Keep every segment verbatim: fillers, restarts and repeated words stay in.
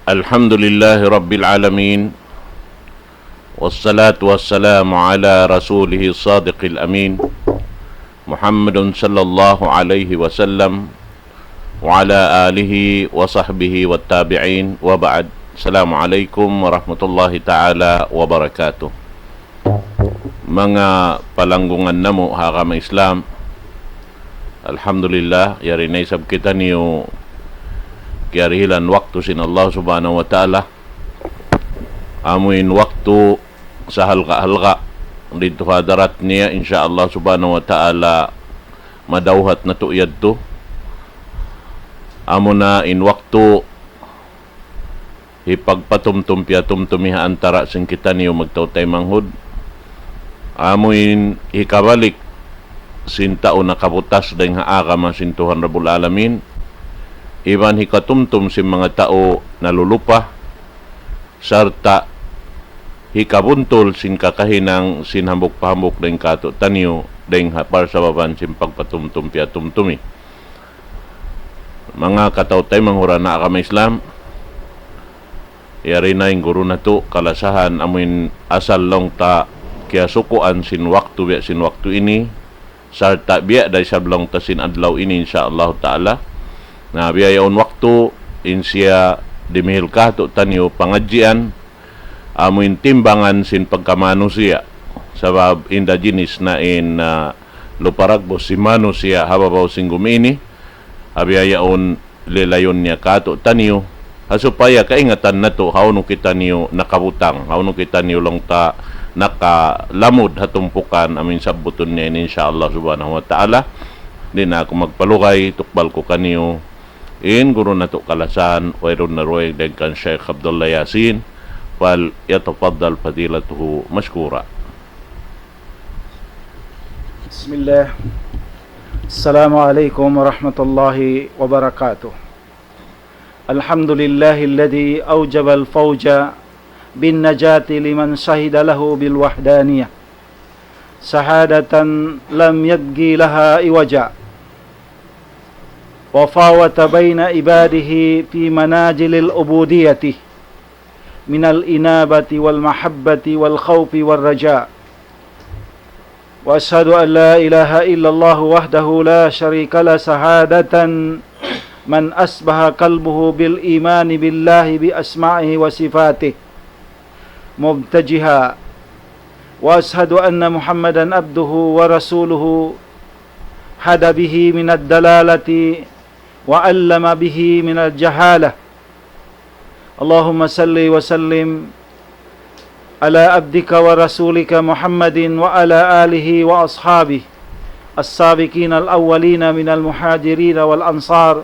الحمد لله رب العالمين، والصلاة والسلام على رسوله الصادق الأمين، محمد صلى الله عليه وسلم، وعلى آله وصحبه والتابعين، وبعد. السلام عليكم ورحمة الله تعالى وبركاته. Manga palanggungan namu' ha agama Islam, alhamdulillah, yari na isab kitaniyu kiyarihilan waktu sin Allah Subhanahu wa Ta'ala. Amu in waktu sahalga'-halga' didtu ha hadarat niya, insya Allah Subhanahu wa Ta'ala, madawhat natu' yadtu. Amuna in waktu hipagpatumtum-piyatumtumi ha antara' sin kitaniyu magtautay manghud. Amu in hikabalik sin tau nakabutas dayn ha agama sin Tuhan Rabbul Alamin, iban hikatumtum sin manga tau nalulupa, sarta' hikabuntul sin kakahinang sin hambuuk pa hambuuk dayn kātu'niyu dayn ha parsababan sin pagpatumtum-piyatumtumi. Manga katautay manghud ha agama Islam, yari na in guru natu' kalasahan amu in asal laung ta kiyasukuan sin waktu biya' sin waktu ini, sarta' biya' da isab laung ta sin adlaw ini, insya Allah Ta'ala. Na biya' yaun waktu in siya dimihil kātu'niyu pangadjian, amu in timbangan sin pagkamanusiya'. Sabab in da jinis na in, ah, lupa dagbus sin manusiya' ha babaw sin gumi ini, ha biya' yaun lilayun niya kātu'niyu, ha supaya kaingatan natu' hawnu kitaniyu nakabutang, hawnu kitaniyu laung ta nakalamud ha tumpukan amu in sabbutun niya ini, insya Allah Subhanahu wa Ta'ala. Di' na aku magpalugay, tukbal ku kaniyu in guru natu' kalasahan, wayruun na dugaing dayn kan Sheikh Abdullah Yasin, فليتفضل فضيلته مشكورا. بسم الله. السلام عليكم ورحمة الله وبركاته. الحمد لله الذي أوجب الفوز بالنجاة لمن شهد له بالوحدانية شهادة لم يبغ لها عوجا، وفاوت بين عباده في منازل العبودية من الإنابة والمحبة والخوف والرجاء. وأشهد أن لا إله إلا الله وحده لا شريك له شهادة من أصبح قلبه بالإيمان بالله بأسمائه وصفاته مبتجها. وأشهد أن محمدا عبده ورسوله هدى به من الضلالة وعلم به من الجهالة. اللهم صل وسلم على عبدك ورسولك محمد وعلى آله وأصحابه السابقين الأولين من المهاجرين والأنصار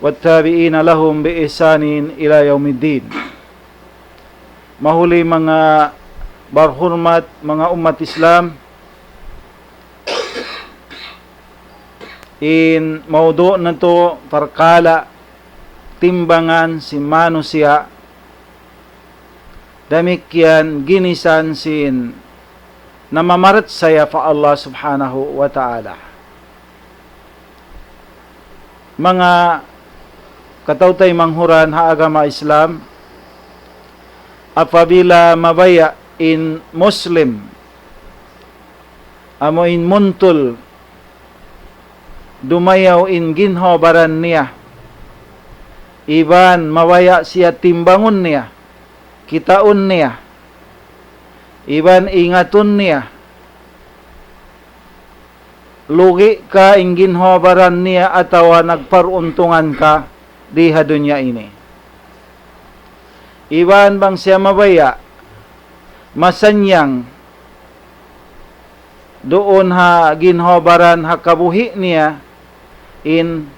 والتابعين لهم بإحسان إلى يوم الدين. Mahuli manga barhurmat, manga ummat Islam, in maudu' natu' parkala' timbangan sin manusiya', damikkiyan ginisan sin namamarachaya pa Allah Subhanahu wa Ta'ala. Manga katautay manghud ha agama Islam, apabila mabaya' in Muslim, amu in muntul, dumayaw in ginhawa-baran niya, iban mabaya' siya timbangun niya, kitaun niya, iban ingatun niya, lugi' ka in ginhawa-baran niya atawa nagparuntungan ka di ha dunya ini. Iban bang siya mabaya', masannyang duun ha ginhawa-baran ha kabuhi' niya in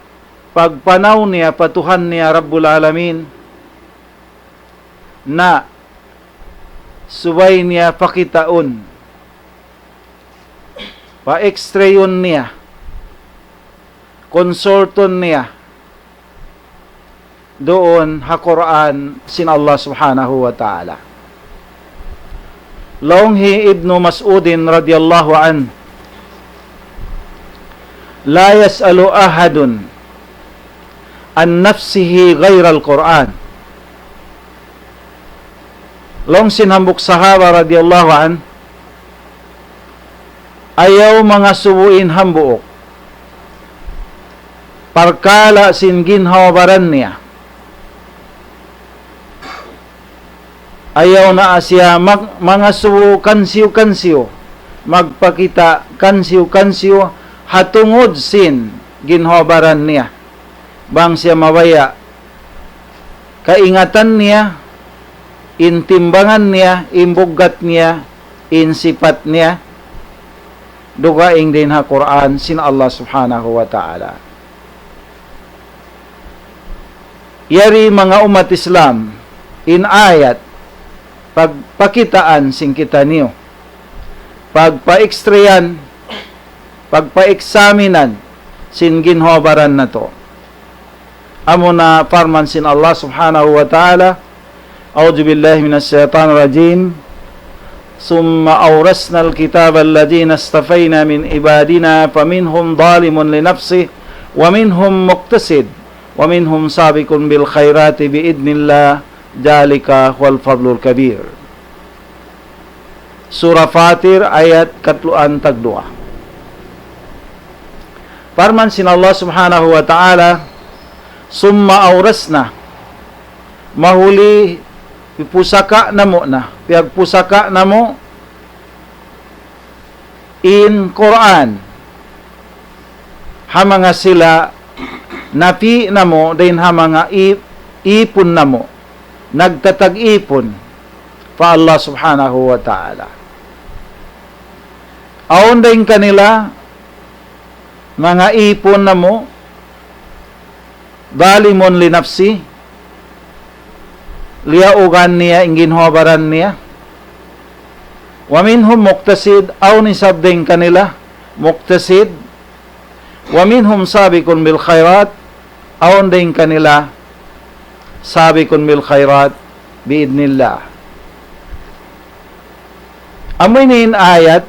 pagpanaw niya pa Tuhan niya Rabbul Alamin, na subay niya pakitaun, pa-X-rayun niya, konsultun niya duun ha Qur'an sin Allah Subhanahu wa Ta'ala. Laung hi Ibnu Mas'udin radiyallahu anhu, لا يسأل أحد عن نفسه غير القرآن. Laung sin hambuuk sahaba radiyallahu anhu, ayaw mangasubu in hambuuk parkala' sin ginhawa-baran niya. Ayaw na siya mag-, mangasubu kansiyu-kansiyu, magpakita' kansiyu-kansiyu ha tungud sin ginhawa-baran niya. Bang siya mabaya' kaingatan niya, in timbangan niya, in buggat niya, in sipat niya, dugaing dayn ha Qur'an sin Allah Subhanahu wa Ta'ala. Yari manga ummat Islam, in ayat, pagpakitaan sin kitaniyu, pagpa-X-rayan, pagpa-examinan sin ginhawa-baran natu'. Amuna parman sin Allah Subhanahu wa Ta'ala, أعوذ بالله من الشيطان الرجيم. ثم أورثنا الكتاب الذين اصطفينا من عبادنا فمنهم ظالم لنفسه ومنهم مقتصد ومنهم سابق بالخيرات بإذن الله ذلك هو الفضل الكبير. Surah Fatir, ayat katluan tagduwa. Parman sin Allah Subhanahu wa Ta'ala, ثم أورثنا, mahuli piyagpusaka' namu' na, piyagpusaka' namu' in Qur'an ha manga sila napi' namu' dayn ha manga i-, ipun namu', nagtatag-ipun pa Allah Subhanahu wa Ta'ala. Awn dayn kanila manga ipun namu', ظالم لنفسه, liyaugan niya in ginhawa-baran niya. ومنهم مقتصد, awn isab dayn kanila muqtasid. ومنهم سابق بالخيرات, awn dayn kanila سابق بالخيرات بإذن الله. Amu ini in ayat,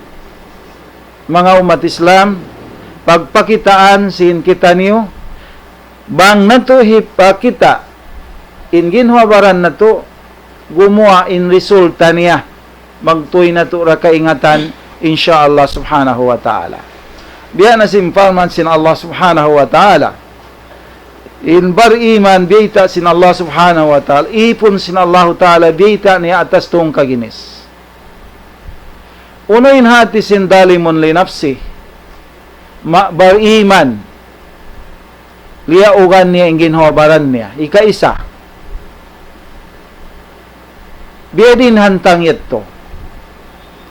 manga ummat Islam, pagpakitaan sin kitaniyu, bang natu' hipakita' in ginhawa-baran natu', gumuwa' in resulta niya, magtuy natu' da kaingatan, insya Allah Subhanahu wa Ta'ala. Biya' na sin parman sin Allah Subhanahu wa Ta'ala. In bariman biyayta' sin Allah Subhanahu wa Ta'ala, ipun sin Allahu Ta'ala biyayta' niya atas tungka ginis. Unu in hati sin ظالم لنفسه, ma-, bariman, liyaugan niya in ginhawa-baran niya. Ikaisa. Biya' diin hantang yadtu.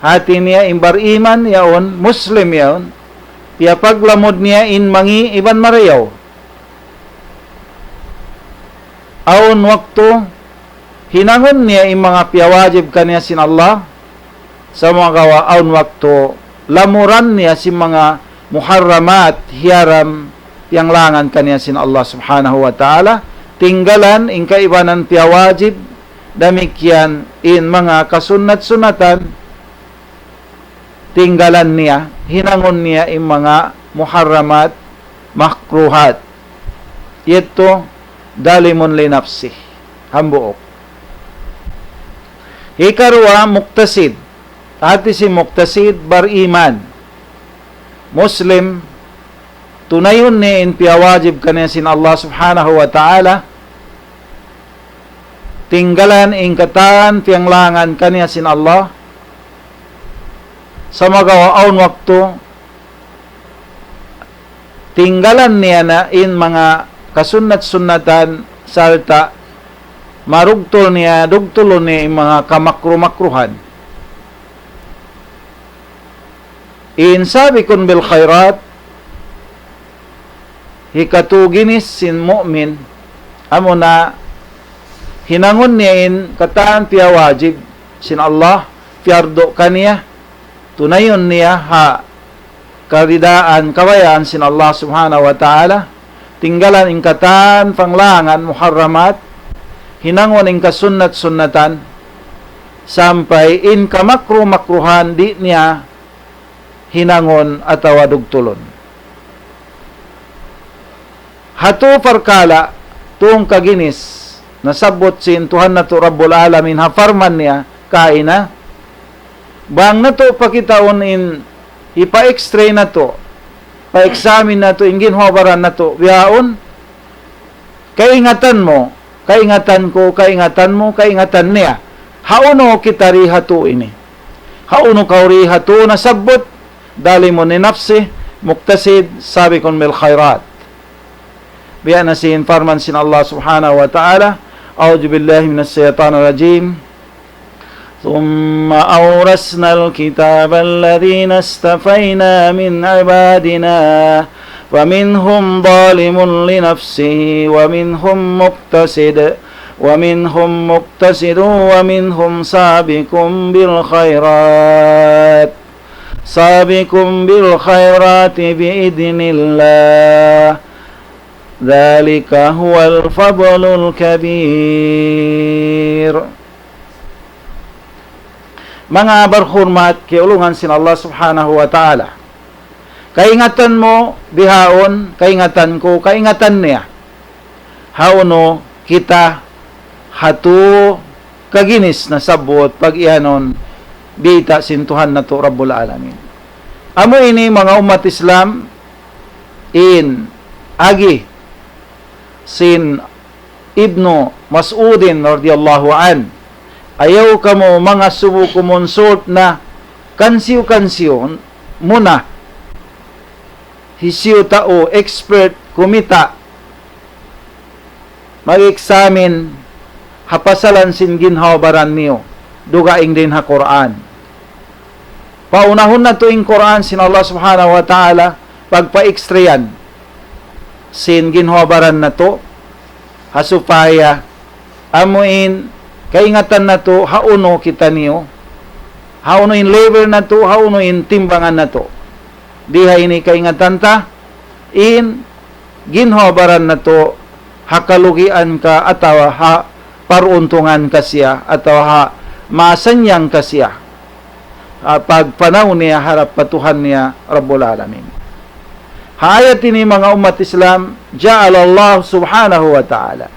Hati niya in bariman yaun, Muslim yaun, piyapaglamud niya in mangi' iban marayaw. Awn waktu, hinangun niya in manga piyawajib kaniya sin Allah, sumagawa' awn waktu, lamuran niya sin manga muharramat, hiyaram, piyanglangan kaniya sin Allah Subhanahu wa Ta'ala, tinggalan in kaibanan piyawajib, damikkiyan in manga kasunnat-sunnatan, tinggalan niya, hinangun niya in manga muharramat, makruhat. Yadtu, ظالم لنفسه. Hambuuk. Hikaruwa, muqtasid. Hati sin muqtasid, bariman. Muslim, tunayun niya in piyawajib kaniya sin Allah Subhanahu wa Ta'ala, tinggalan in katan piyanglangan kaniya sin Allah, sumagawa' awn waktu, tinggalan niya na in manga kasunnat-sunnatan sarta' marugtul niya, dugtulun niya in manga kamakruh-makruhan. In سابق بالخيرات, hikatu ginis sin mu'min, amuna hinangun niya in katan piyawajib sin Allah, piyardu kaniya, tunayun niya ha karidaan, kabayaan sin Allah Subhanahu wa Ta'ala, tinggalan in katan panglangan, muharramat, hinangun in kasunnat-sunnatan, sampay in kamakruh-makruhan di' niya hinangun atawa dugtulun. Hatu parkala' tungka ginis nasabbut sin Tuhan natu' Rabbul Alamin ha parman niya, kaina. Bang natu' pakitaun in hipa-X-ray natu', pa-examine natu' in ginhawa-baran natu', bihaun, kaingatan mu, kaingatan ku, kaingatan mu, kaingatan niya. Hawnu kita di ha tū ini? Hawnu kaw di ha tū nasabbut, ظالم لنفسه, مقتصد, سابق بالخيرات. Biya' na sin parman sin Allah Subhanahu wa Ta'ala, أعوذ بالله من الشيطان الرجيم. ثم أورثنا الكتاب الذين اصطفينا من عبادنا فمنهم ظالم لنفسه ومنهم مقتصد ومنهم مقتصد ومنهم سابق بالخيرات سابق بالخيرات بإذن الله ذلك هو الفضل الكبير. Manga barhurmat, kiyaulungan sin Allah Subhanahu wa Ta'ala. Kaingatan mu, bihaun, kaingatan ku, kaingatan niya. Hawnu kita ha tū kaginis nasabbut pag-iyanun biyayta' sin Tuhan natu' Rabbul Alamin. Amu ini manga ummat Islam in agi sin Ibnu Mas'udin radiyallahu anhu. Ayaw kamu mangasubu kumunsult na kansiyu-kansiyu muna. Hisiyu tau expert kumita' mag-examine ha pasalan sin ginhawa-baran niyu, dugaing dayn ha Qur'an. Paunahun natu' in Qur'an sin Allah Subhanahu wa Ta'ala, pagpa-X-rayan sin ginhawa-baran natu', ha supaya amu in kaingatan natu' hawnu kitaniyu, hawnu in level natu', hawnu in timbangan natu'. Di ha ini kaingatan ta in ginhawa-baran natu' ha kalugian ka atawa ha paruntungan ka siya atawa ha masannyang ka siya, ha pagpanaw niya harap pa Tuhan niya Rabbul Alamin. Ha ayat ini manga ummat Islam, جعل الله سبحانه وتعالى,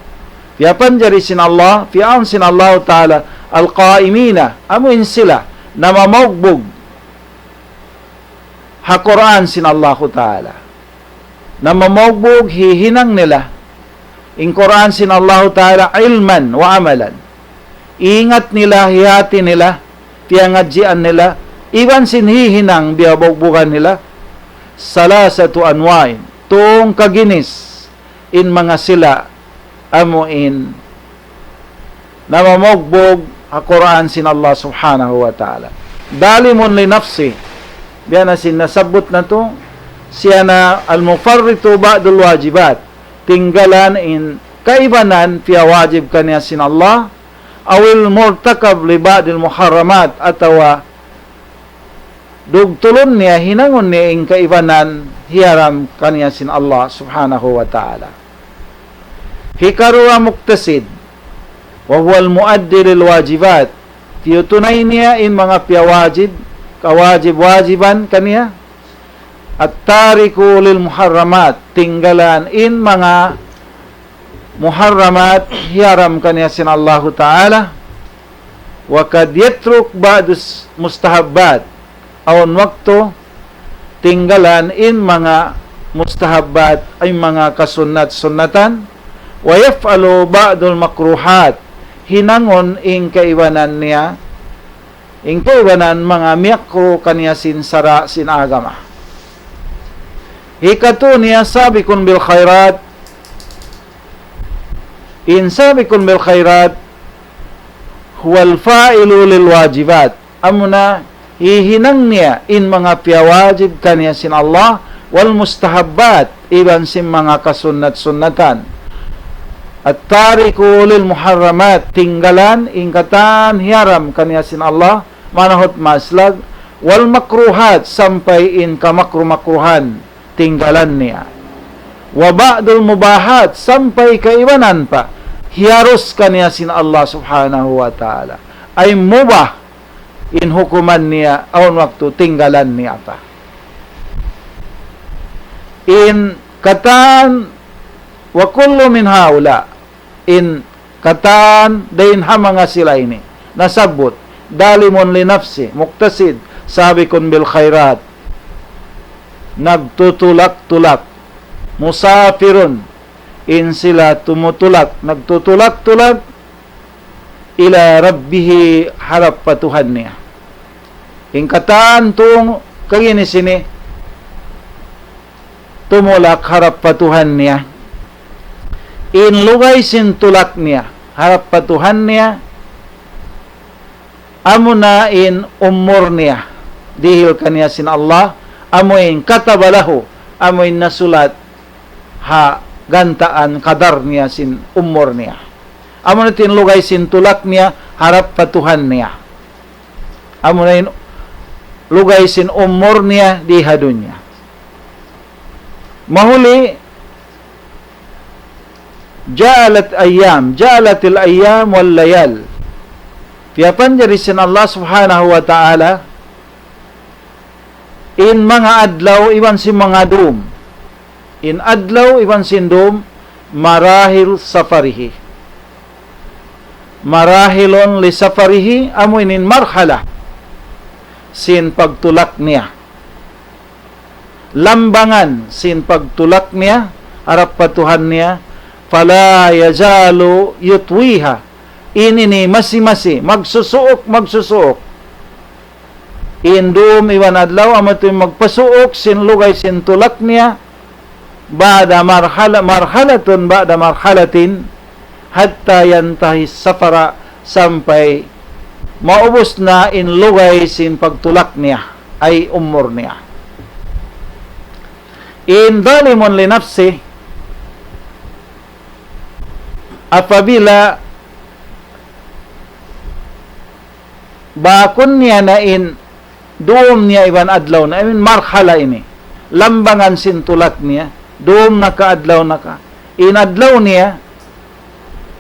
piyapanjari sin Allah, piyaawn sin Allah Ta'ala, القائمين, amu in sila namamaugbug ha Qur'an sin Allahu Ta'ala. Namamaugbug hihinang nila in Qur'an sin Allahu Ta'ala علما وعملا. Ingat nila, hiyati nila, piyangadjian nila, iban sin hihinang biyabaugbugan nila, ثلاثة أنواع, tū kaginis in manga sila amu in namamaugbug ha Qur'an sin Allah Subhanahu wa Ta'ala. ظالم لنفسه, biya' na sin nasabbut natu', siya na المفرط بعض الواجبات, tinggalan in kaibanan piyawajib kaniya sin Allah, أو المرتكب لبعض المحرمات, atawa dugtulun niya, hinangun niya in kaibanan hiyaram kaniya sin Allah Subhanahu wa Ta'ala. Hikaruwa مقتصد, وهو المؤدي للواجبات, tiyutunay niya in manga piyawajib, kawajib-wajiban kaniya. التارك للمحرمات, tinggalan in manga muharramat, hiyaram kaniya sin Allahu Ta'ala. وقد يترك بعض المستحبات, awn waktu tinggalan in manga mustahabbat, in manga kasunnat-sunnatan. ويفعل بعض المكروهات, hinangun in kaibanan niya, in kaibanan manga miyakruh kaniya sin sara' sin agama. Hikatū niya سابق بالخيرات, in سابق بالخيرات هو الفاعل للواجبات, amuna hihinang niya in manga piyawajib kaniya sin Allah, والمستحبات, iban sin manga kasunnat-sunnatan. التارك للمحرمات, tinggalan in katan hiyaram kaniya sin Allah, manahut maslag, والمكروهات, sampay in kamakruh-makruhan, tinggalan niya. وبعض المباحات, sampay kaibanan pa, hiyarus kaniya sin Allah Subhanahu wa Ta'ala. Ay mubah in hukuman niya, awn waktu tinggalan niya pa. In katan, وكل من هؤلاء, in katan dayn ha manga sila ini nasabbut, ظالم لنفسه، مقتصد، سابق بالخيرات. Nagtutulak-tulak. مسافر. In sila tumutulak, nagtutulak-tulak, إلى ربه, harap pa Tuhan niya. In katan tung kagini sini, tumulak harap pa Tuhan niya. In lugay sin tulak niya harap pa Tuhan niya, amuna in umur niya, dihil kaniya sin Allah, amu in كتب له, amu in nasulat ha gantaan kadar niya sin umur niya. Amuna in lugay sin tulak niya harap pa Tuhan niya. Amuna in lugay sin umur niya di ha dunya. Mahuli, جعلت أيام، جعلت الأيام والليال. Piyapanjari sin Allah Subhanahu wa Ta'ala in manga adlaw iban sin manga dum. In adlaw iban sin dum, مراحل سفره. مراحل لسفره, amu in marhala sin pagtulak niya. Lambangan sin pagtulak niya harap pa Tuhan niya, فلا يزال يطويها. Ini ini masi-masi, magsusuuk, magsusuuk. In dum iban adlaw, amu tuud in magpasuuk sin lugay sin tulak niya, بعد مرحلة، مرحلة بعد مرحلة، حتى ينتهي السفر, sampay maubus na in lugay sin pagtulak niya, ay umur niya. In ظالم لنفسه, apabila baakun niya na in dum niya iban adlaw niya, I mean, marhala ini. Lambangan sin tulak niya, dum na ka adlaw na ka. In adlaw niya,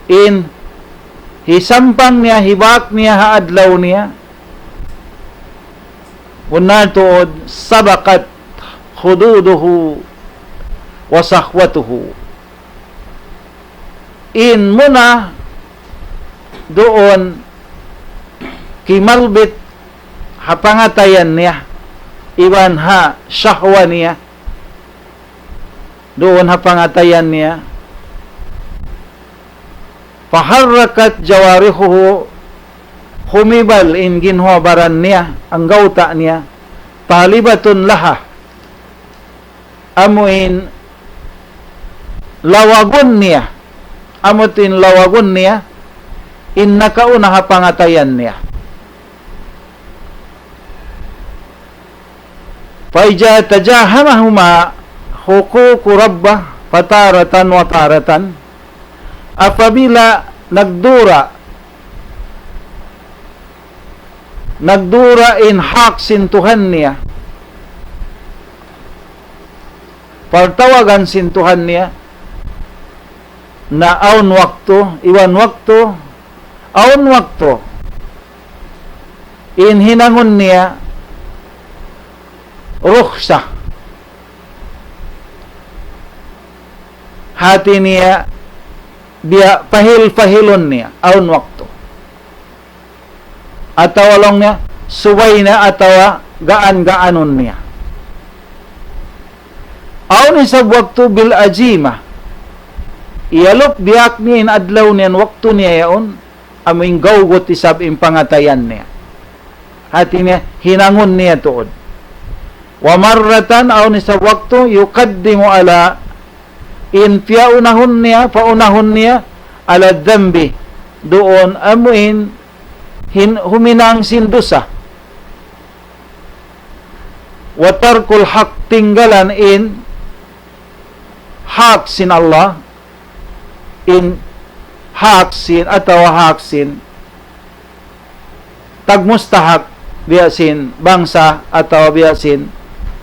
in hisampang niya, hibaak niya ha adlaw niya, bunnal tuud, سبقت خدوده وشهوته. In muna duun kimalbit ha pangatayan niya, iban ha shahwa niya, duun ha pangatayan niya. فحركت جوارحه, humibal in ginhawa-baran niya, anggawta' niya, طالبة لها, amu in lawagun niya, amu in lawagun niya, in nakauna ha pangatayan niya. فإذا تزاحمهما حقوق ربه فتارة وتارة, apabila nagdura, nagdura in hak sin Tuhan niya, partawagan sin Tuhan niya, na awn waktu, iban waktu, awn waktu, in hinangun niya rukhsa. Hati niya, biya' pahil-pahilun niya, awn waktu. Atawa laung niya, subay niya, atawa gaan-gaanun niya. Awn isab waktu بالعزيمة. Iyalup biya' niya in adlaw niya, waktu niya yaun, amu in gawgut isab in pangatayan niya. Hati niya, hinangun niya tuud. ومرة, awn isab waktu, يقدم على, in piyaunahun niya, paunahun niya, على الذنب, duun amu in hin-, huminang sin dusa. وترك الحق, tinggalan in hak sin Allah, in hak sin, atawa hak sin tagmustahak biya' sin bangsa atawa biya' sin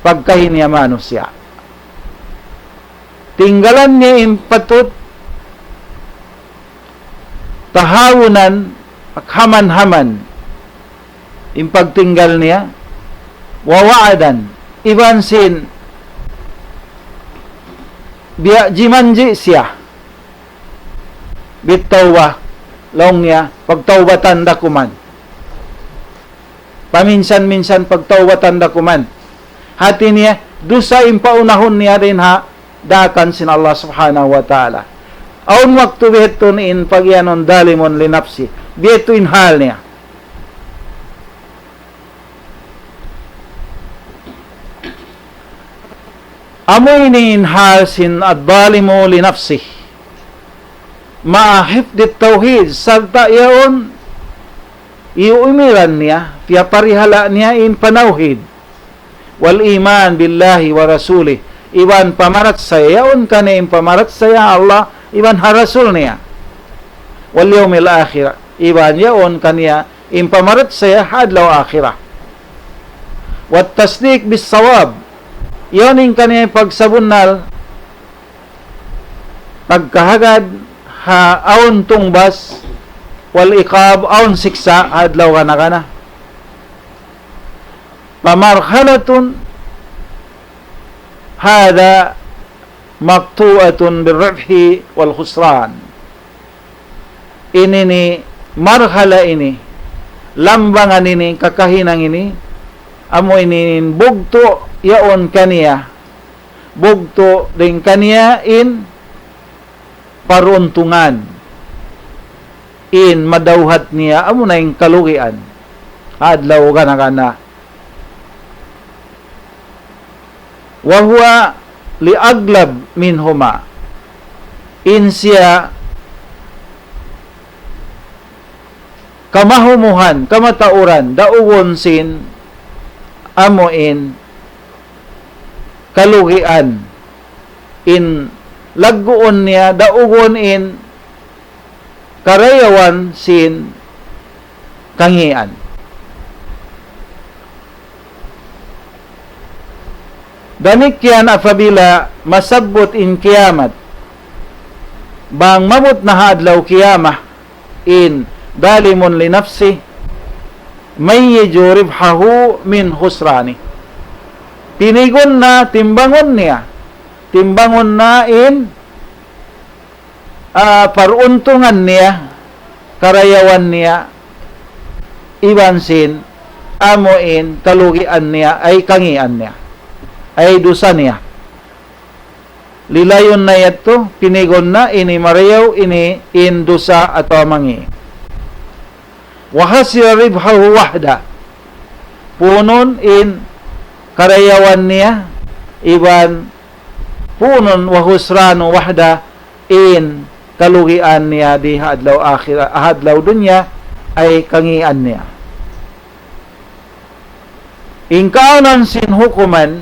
pagkahi niya manusiya'. Tinggalan niya in patut tahawunan, haman-haman in pagtinggal niya, ووعدا, iban sin biya' jimanji' siya, بالتوبة, laung niya, pagtawbatan da kuman. Paminsan-minsan pagtawbatan da kuman. Hati niya, dusa in paunahun niya dayn ha daakan sin Allah Subhanahu wa Ta'ala. Awn waktu bihaitun in pagiyanun ظالم لنفسه. Biya' hādtu in hal niya. Amu ini in hal sin الظالم لنفسه. مع حفظ التوحيد, sarta' yaun iyuumiran niya, piyaparihala' niya in panawhid. والإيمان بالله ورسوله. Iban pamarachaya, yaun kaniya in pamarachaya ha Allah, iban ha Rasul niya. واليوم الآخر. Iban yaun kaniya in pamarachaya ha adlaw akhirat. والتصديق بالصواب. Yaun in kaniya pagsabunnal, pagkahagad ha awn tungbas, والعقاب, awn siksa' ha adlaw gana-gana. فمرحلة هذه مقطوعة بالربح والخسران. Ini ini, marhala ini, lambangan ini, kakahinang ini, amu ini in bugtu' yaun kaniya, bugtu' dayn kaniya in paruntungan, in madawhat niya, amuna in kalugian ha adlaw gana-gana. وهو لأغلب منهما. In siya kamahumuhan, kamatauran, daugun sin amu in kalugian, in lagguun niya, daugun in karayawan sin kangīan. Damikkiyan apabila masabbut in kiyamat, bang maabut na ha adlaw kiyamah, in ظالم لنفسه ميز ربحه من خسرانه. Tinigun na, timbangun niya, timbangun na in ah, paruntungan niya, karayawan niya, iban sin amu in kalugian niya, ay kangīan niya, ay dusa niya. Lilayun na yadtu, tinigun na, ini marayaw, ini in dusa atawa mangī'. وخسر ربحه وحده. Puunun in karayawan niya, iban puunun وخسران وحده, in kalugian niya di ha adlaw akhira-, ha adlaw dunya, ay kangīan niya. In kaawnan sin hukuman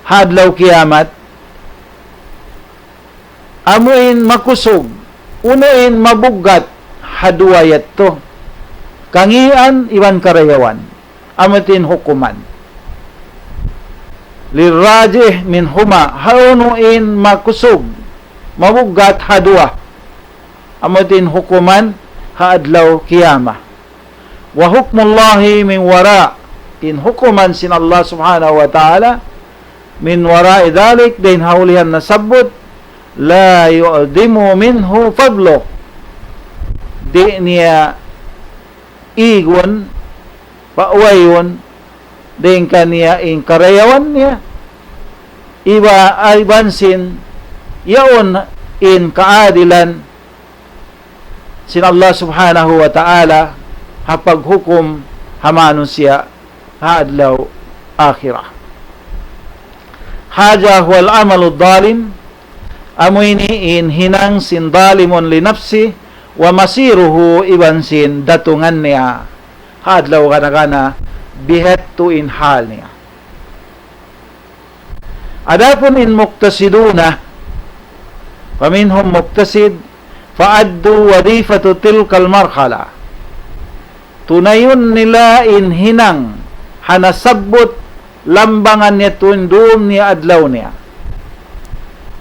ha adlaw kiyamat, amu in makusug, unu in mabuggat ha duwa yadtu, kangīan iban karayawan. Amu in hukuman. للراجح منهما, hawnu in makusug, mabuggat ha duwa. Amu in hukuman ha adlaw kiyamah. وحكم الله من وراء, in hukuman sin Allah Subhanahu wa Ta'ala, من وراء ذلك, dayn ha ulihan nasabbut, لا يعدم منه فضله. Di' niya igun, pawayun, dayn kaniya in karayawan niya, iba-, iban sin yaun in kaadilan sin Allah Subhanahu wa Ta'ala ha paghukum ha manusiya' ha adlaw akhirah. هذا هو العمل الظالم, amu ini in hinang sin ظالم لنفسه, ومصيره, iban sin datungan niya ha adlaw gana-gana, biya' hādtu in hal niya. Adapun in مقتصدون, فمنهم مقتصد, فأدوا وظيفة تلك المرحلة. Tunayun nila in hinang ha nasabbut lambangan niya tuud dum niya adlaw niya.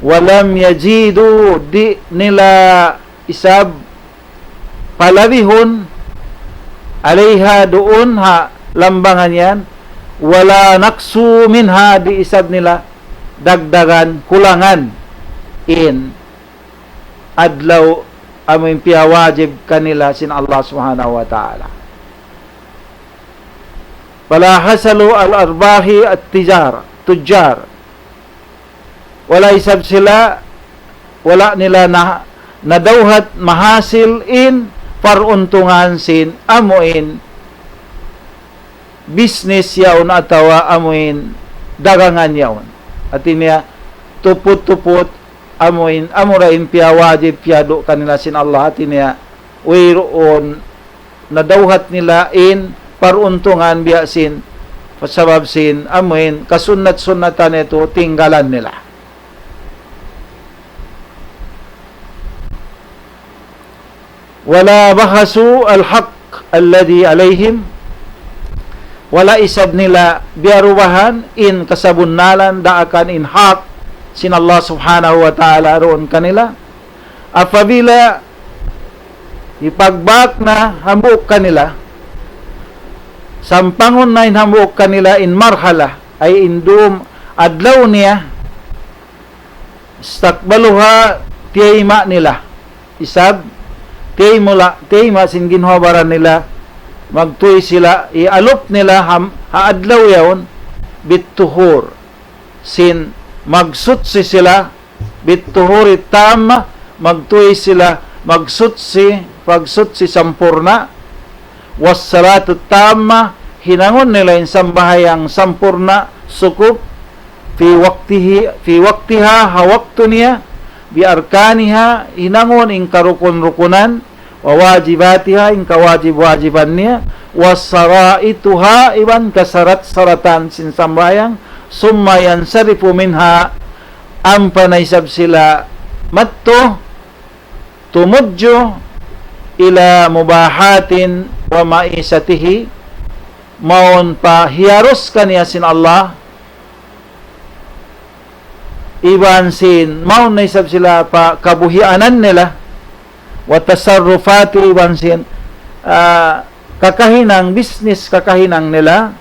ولم يزيدوا, di' nila isab palabihun, عليها, duun ha lambangan yan, ولا نقصوا منها, di' isab nila dagdagan, kulangan in adlaw amu in piyawajib kanila sin Allah Subhanahu wa Ta'ala. فلا حصلوا الأرباح التجار تجار. Wala' isab sila, wala' nila na, nadawhat mahasil in paruntungan sin amuin business yaun atawa amuin dagangan yaun. Hati niya, tuput-tuput, amuin, amura in piyawajib, piyadu' kanila sin Allah. Hati niya, wayruun nadawhat nila in paruntungan biya' sin, sabab sin, amuin, kasunnat-sunnatan yadtu tinggalan nila. ولا بخسوا الحق الذي عليهم. Wala' isab nila biyarubahan in kasabunnalan daakan in hak sin Allah Subhanahu wa Ta'ala duun kanila. Apabila hipagbak na hambuuk kanila, sampangun na in hambuuk kanila in marhala, ay in dum adlaw niya, استقبلوها, tiyayma' nila. Isab, tiyayma' la, tiyayma' sin ginhawa-baran nila, magtuy sila, iyalup nila ha, ha adlaw yaun, بالطهور, sin magsuchi sila, بالطهور التام, magtuy sila, magsuchi, pagsuchi sampurna', والصلاة التامة, hinangun nila in sambahayang sampurna', sukup, في وقته، في وقتها, ha waktu niya, بأركانها, hinangun in karukun-rukunan, وواجباتها, in kawajib-wajiban niya, وشرائطها, iban kasarat-saratan sin sambahayang, ثم ينصرف منها, ampa na isab sila madtu, tumudju إلى مباحات ومعيشته, mawn pa hiyarus kaniya sin Allah, iban sin mawn na isab sila pa kabuhianan nila, وتصرفات, iban sin, ah, kakahinang, business kakahinang nila,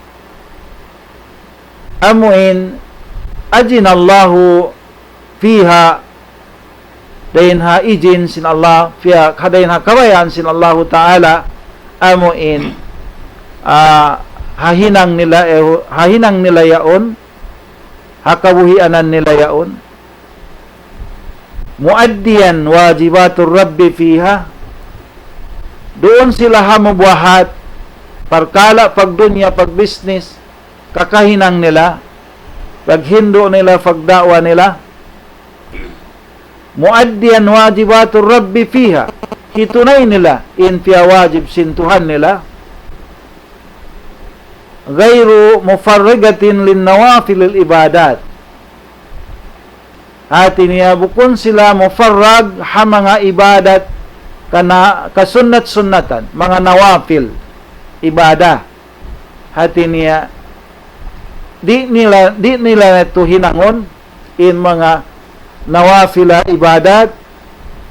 amuin أذن الله فيها, dayn ha ijin sin Allah, fiha, ha dayn ha kabayaan sin Allahu Ta'ala, amuin, ah, ha hinang nila, eh, ha hinang nila yaun, ha kabuhianan nila yaun. مؤديا واجبات الرب فيها. Duun sila ha mubahat, parkala' pagdunya, pagbisnis, kakahinang nila, paghindu' nila, pagda'wa nila. مؤديا واجبات الرب فيها. Hitunay nila in piyawajib sin Tuhan nila. غير مفرغة للنوافل العبادات. Hati niya bukun sila mufarrag ha manga ibadat kana kasunnat-sunnatan, manga nawafil ibadah. Hati niya, di' nila, di' nila yadtu hinangun in manga nawafila ibadat,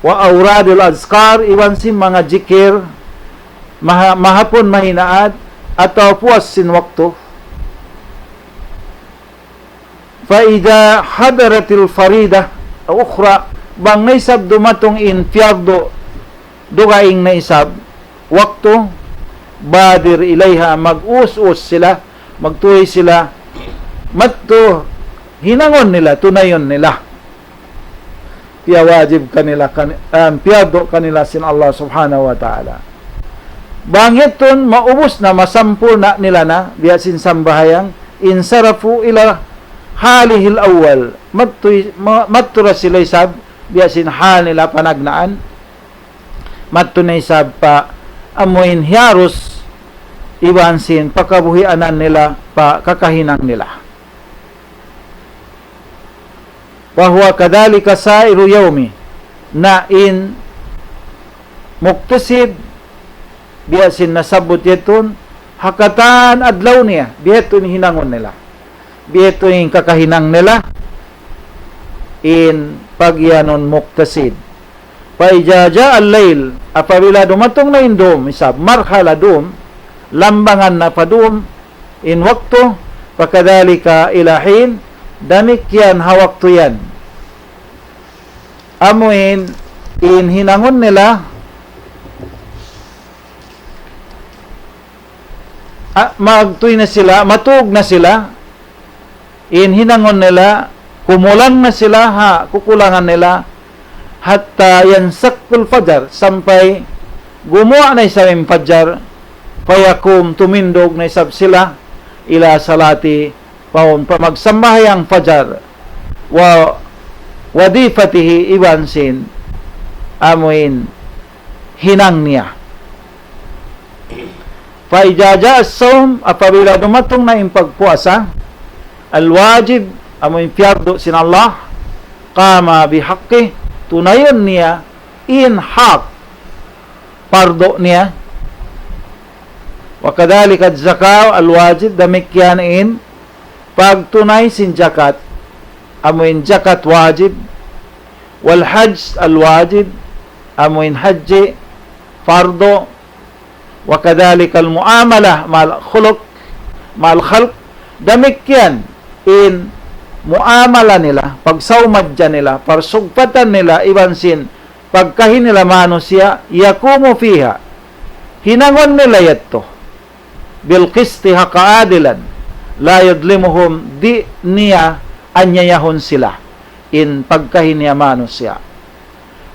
وأوراد الأذكار, iban sin manga jikir, maha-, mahapun mahinaat, atawa puas sin waktu. فإذا حضرت الفريضة الأخرى, bang na isab dumatung in piyardu dugaing na isab waktu, بادر إليها, mag-us-us sila, magtuy sila, madtu hinangun nila, tunayun nila. Piyawajib kanila, kan-, ah, piyardu kanila sin Allah Subhanahu wa Ta'ala. Bang yadtu maubus na, masampurna' nila na, biya' sin sambahayang, انصرفوا إلى حالهم الأول. Madtu, ma-, madtu da sila isab, biya' sin hal nila panagnaan. Madtu na isab pa amuin hiyarus iban sin pakabuhianan nila pa kakahinang nila. وهو كذلك سائر يومه. Na in muktasib, biya' sin nasabbut yadtu, ha katan adlaw niya, biya' yadtu in hinangun nila. Biya' yadtu in kakahinang nila, in pagiyanun muktasib. فإذا جاء الليل, apabila dumatung na in dum, isab, marhala dum, lambangan na pa dum, in waktu, فكذلك إلى حين, damikkiyan ha waktu yan. Amuin, in hinangun nila, ah, magtuy na sila, matug na sila, in hinangun nila, kumulang na sila ha kukulangan nila, حتى ينشق الفجر, sampay gumuwa' na isab in fajar, فيقوم, tumindug na isab sila, إلى صلاة, paun pa magsambahayang fajar, ووظيفته, iban sin amuin hinang niya. فإذا جاء الصوم, apabila dumatung na in pagpuasa, الواجب, amuin piyardu sin Allah, قام بحقه, tunayun niya in hak pardu niya. وكذلك الزكاة الواجب, damikkiyan in pagtunay sin jakat, amuin jakat wajib. والحج الواجب, amuin hajji pardu. وكذلك المعاملة مع الخلق, مع الخلق, damikkiyan in muamala nila, pagsawmadja nila, parsugpatan nila, iban sin pagkahi nila manusiya', يقوم فيها, hinangun nila yadtu, بالقسط, ha kaadilan, لا يظلمهم, di' niya anyayahun sila in pagkahi niya manusiya'.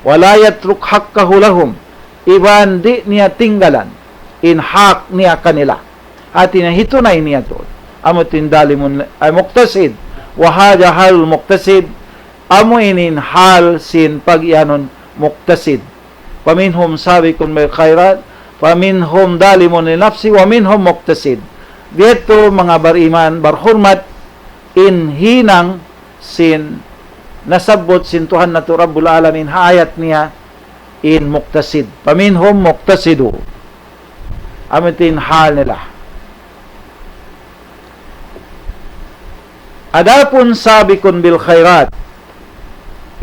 ولا يترك حقه لهم, iban di' niya tinggalan in hak niya kanila. Hati niya hitunay niya tuud. Amu in dalimun, ay, muqtasid. وهذا حال المقتصد, amu ini in hal sin pag-iyanun muqtasid. فمنهم سابق بالخيرات، ومنهم ظالم لنفسه، ومنهم مقتصد. Biya' ha yadtu manga bariman, barhurmat, in hinang sin nasabbut sin Tuhan natu' Rabbul Alamin ha ayat niya in muqtasid. فمنهم مقتصد. Amu in hal nila. Adapun سابق بالخيرات,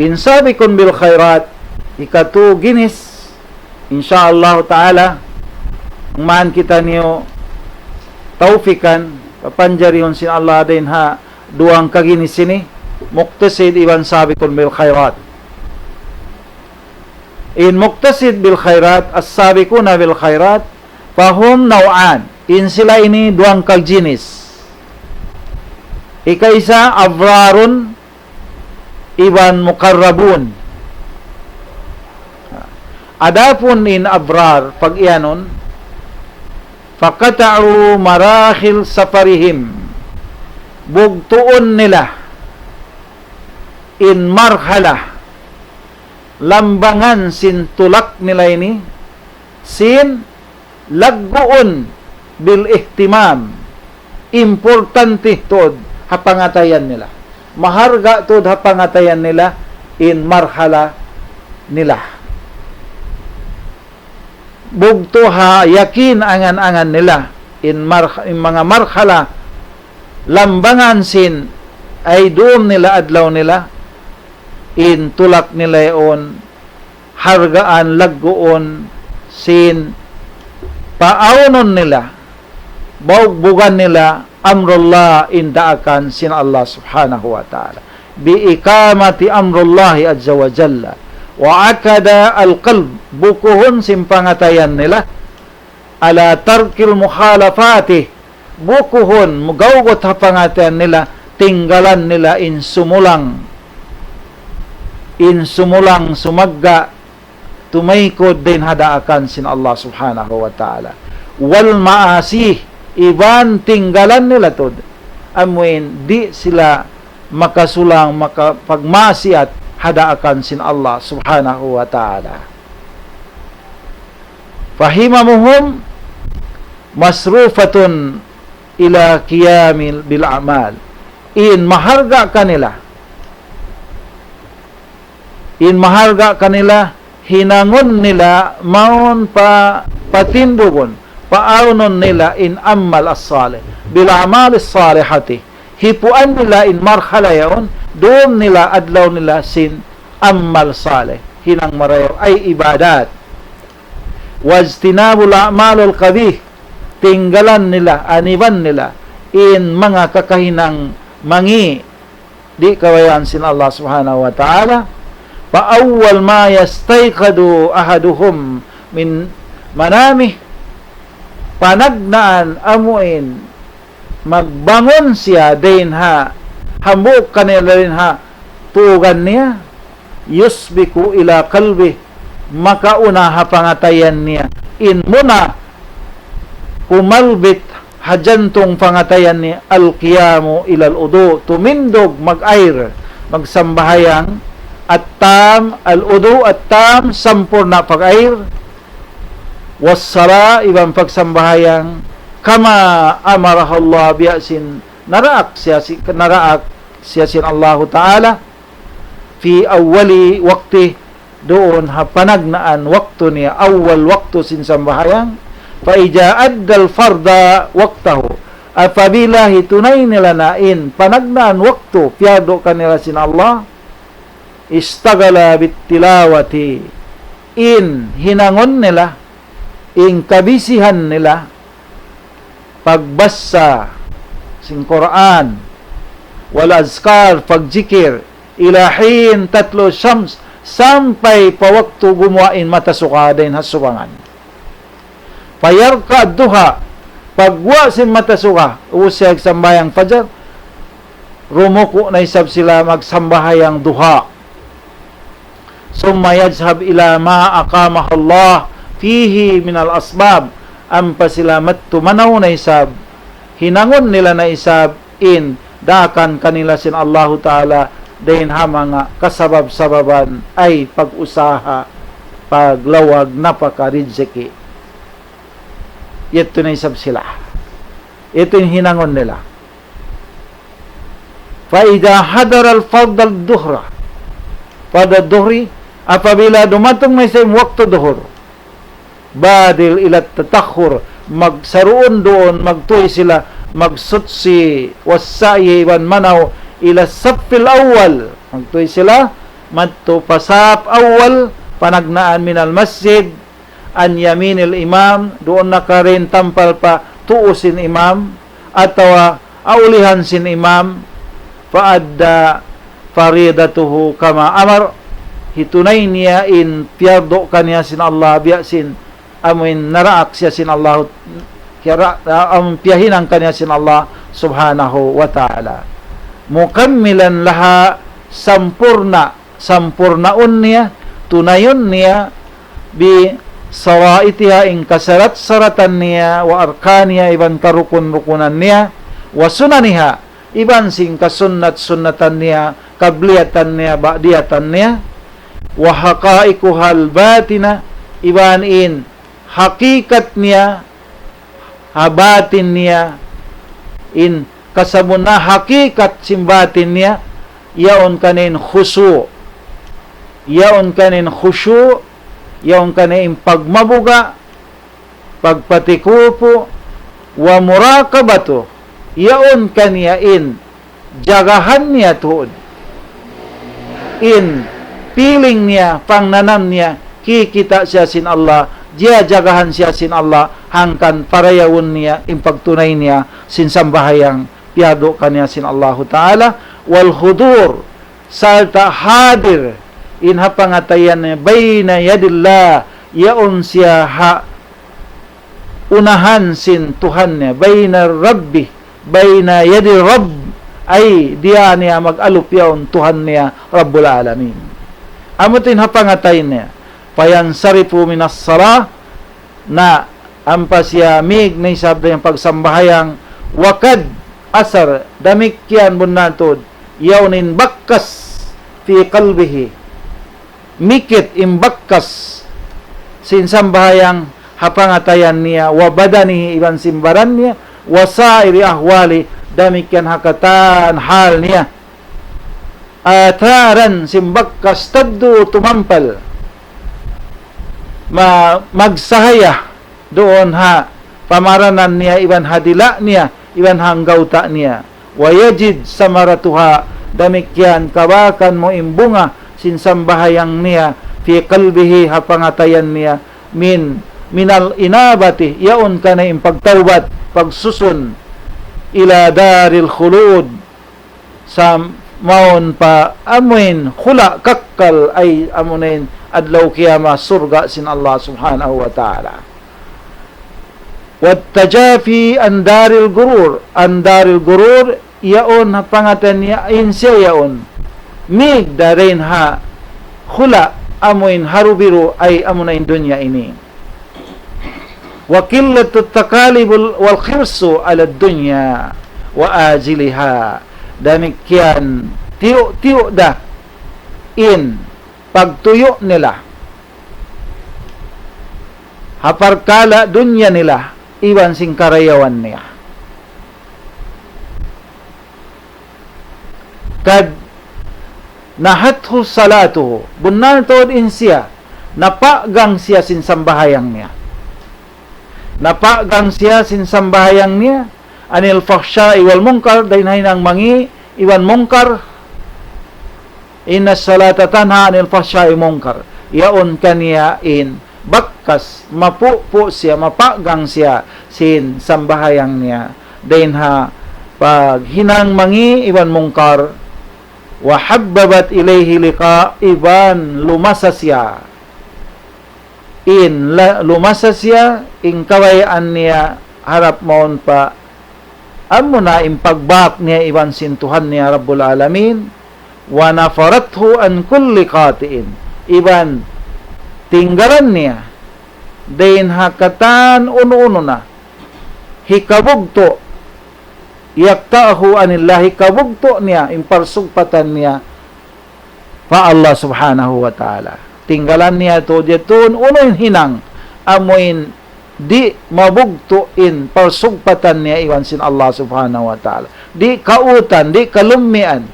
in سابق بالخيرات, hikatu ginis, insya Allah ta'ala, bang kitaniyu tawfikan, papanjarihun sin Allah dayn ha duwang kaginis ini, muqtasid iban سابق بالخيرات. In muqtasid بالخيرات, السابقون بالخيرات, فهم نوعان. In sila ini duwang kaginis. Hikaisa, أبرار iban مقربون. Adapun in abrar, pag-iyanun, فقطعوا مراحل سفرهم. Bugtuun nila in marhala, lambangan sin tulak nila ini, sin lagguun, بالاهتمام, importante tuud ha pangatayan nila. Maharga' tuud ha pangatayan nila in marhala nila. Bugtu' ha yakin angan-angan nila in mar-, in manga marhala, lambangan sin ay dum nila, adlaw nila, in tulak nila yaun hargaan, lagguun sin paawnun nila, baugbugan nila أمر الله, in daakan sin Allah Subhanahu wa Ta'ala. بإقامة أمر الله عز وجل وعقد القلب, bukuhun sin pangatayan nila, على ترك المخالفات, bukuhun, mugawgut ha pangatayan nila, tinggalan nila in sumulang, in sumulang, sumagga', tumaykud dayn ha daakan sin Allah Subhanahu wa Ta'ala. والمعاصي, iban tinggalan nila tuud. Amuin di' sila makasulang, makapagmaasiyat ha daakan sin Allah Subhanahu wa Ta'ala. فهممهم مصروفة إلى القيام بالأعمال. In maharga' kanila, in maharga' kanila, hinangun nila mawn pa, patindugun, paawnun nila in amal as-salih, بالأعمال الصالحة. Hipuan nila in marhala yaun, dum nila, adlaw nila sin amal salih, hinang marayaw, ay ibadat. واجتناب الأعمال القبيحة, tinggalan nila, aniban nila in manga kakahinang mangi', di' kabayaan sin Allah Subhanahu wa Ta'ala. فأول ما يستيقظ أحدهم من منامه, panagnaan amuin magbangun siya dayn ha hambuuk kanila dayn ha tuugan niya, يسبق إلى قلبه, makauna ha pangatayan niya, in muna kumalbit ha jantung pangatayan niya, القيام إلى الوضوء, tumindug mag-air, magsambahayang, التام, الوضوء التام, sampurna' pag-air, والصلاة, iban pagsambahayang, كما أمرها الله, biya' sin naraak siya si-, naraak siya sin Allahu Ta'ala, في أول وقته, duun ha panagnaan waktu niya, awal waktu sin sambahayang, فإذا أدى الفرض وقته, apabila hitunay nila na in panagnaan waktu piyardu kanila sin Allah, اشتغل بالتلاوة, in hinangun nila, in kabisihan nila, pagbasa sin Qur'an, والأذكار, pagjikir, إلى حين تطلع الشمس, sampay pa waktu gumuwa' in mata suga dayn ha subangan. فيركع الضحى, pagguwa' sin mata suga, ubus siya sambahayang fajar, rumuku' na isab sila magsambahayang duha. ثم يذهب إلى ما أقامها الله فيه من الأسباب. Ampa sila madtu manaw na isab, hinangun nila na isab in daakan kanila sin Allahu Ta'ala dayn ha manga kasabab-sababan, ay pag-usaha, paglawag, napaka, rizki. Yadtu na isab sila. Yadtu in hinangun nila. فإذا حضر الفرض الظهر, فرض الظهر, apabila dumatung na isab in waktu duhur, بادر إلى التطهر, magsaruun-duun, magtuy sila, magsutsi, والسعي, iban manaw, إلى الصف الأول, magtuy sila madtu pa sap awal, panagnaan, من المسجد, عن يمين الإمام, duun na karin tampal pa tuu sin imam, atawa ha ulihan sin imam, فأدى فريضته كما أمر, hitunay niya in piyardu kaniya sin Allah, biya' sin amuin naraak siya sin Allah, kiyara-, amuin piyahinang kaniya sin Allah Subhanahu wa Ta'ala. مكملا لها, sampurna', sampurnaun niya, tunayun niya, بشرائطها, in kasarat-saratan niya, وأركانها, iban karukun-rukunan niya, وسننها, iban sin kasunnat-sunnatan niya, qabliyatan niya, ba'diyatan niya, وحقائقها الباطنة, iban in hakikat niya, ha batin niya, in kasabunna hakikat sin batin niya, yaun kaniya in khushu', yaun kaniya in khushu', yaun kaniya in pagmabuga', pagpatikupu, ومراقبته, yaun kaniya in jagahan niya tuud. In feeling niya, pangnanam niya, kikita' siya sin Allah, jiyajagahan siya sin Allah, hangkan parayawun niya in pagtunay niya sin sambahayang piyardu kaniya sin Allahu Ta'ala, والحضور, sarta' hadir in ha pangatayan niya, بين يدي الله, yaun siya ha unahan sin Tuhan niya, بين ربه, بين يدي الرب, ay diya niya mag-alup yaun Tuhan niya Rabbul Alamin. Amu tuud in ha pangatayan niya, فينصرف من الصلاة, na ampa siya mīg na isab dayn ha pagsambahayang, وقد أثر, damikkiyan bunnal tuud, yaun in bakkas, في قلبه, mikit in bakkas sin sambahayang ha pangatayan niya, وبدنه, iban sin baran niya, وسائر أحواله, damikkiyan ha katan hal niya. آثارا, sin bakkas, تبدو, tumampal, ma-, magsahaya duun ha pamaranan niya, iban ha dila' niya, iban ha anggawta' niya. ويجد ثمرتها, damikkiyan kabakan mu in bunga sin sambahayang niya, في قلبه, ha pangatayan niya, من, من الإنابة, yaun kaniya in pagtawbat, pagsusun, إلى دار الخلود, sa mawn pa amuin hula' kakkal, ay amuin adlaw kiyamat, surga' sin Allah Subhanahu wa Ta'ala. والتجافي عن دار الغرور. عن دار الغرور, yaun ha pangatayan niya in siya yaun mīg da dayn ha hula' amuin harubiru ay amuna in dunya ini. وقلة التكالب والحرص على الدنيا وآجلها. Damikkiyan tiyu'-tiyu' da in pagtuyu' nila ha parkala' dunya nila iban sin karayawan niya. قد نهته صلاته. Bunnal tuud in siya, napagang siya sin sambahayang niya. Napagang siya sin sambahayang niya. عن الفحشاء والمنكر, dayn ha hinang mangī' iban munkar. إن الصلاة تنهى عن الفحشاء والمنكر. Yaun kaniya in bakas, mapupu' siya, mapagang siya sin sambahayang niya dayn ha paghinang mangī' iban munkar. وحببت إليه اللقاء, iban lumasa siya. In la-, lumasa siya, in kabayaan niya harap mawn pa amuna in pagbāk niya iban sin Tuhan niya Rabbul Alamin. ونفرته عن كل خاطئ. Iban tinggalan niya dayn ha katan unu-unu na hikabugtu', يقطعه عن الله, hikabugtu' niya in parsugpatan niya pa Allah Subhanahu wa Ta'ala. Tinggalan niya tuud yadtu unu in hinang amuin di' mabugtu' in parsugpatan niya iban sin Allah Subhanahu wa Ta'ala. Di' kautan, di' kalummian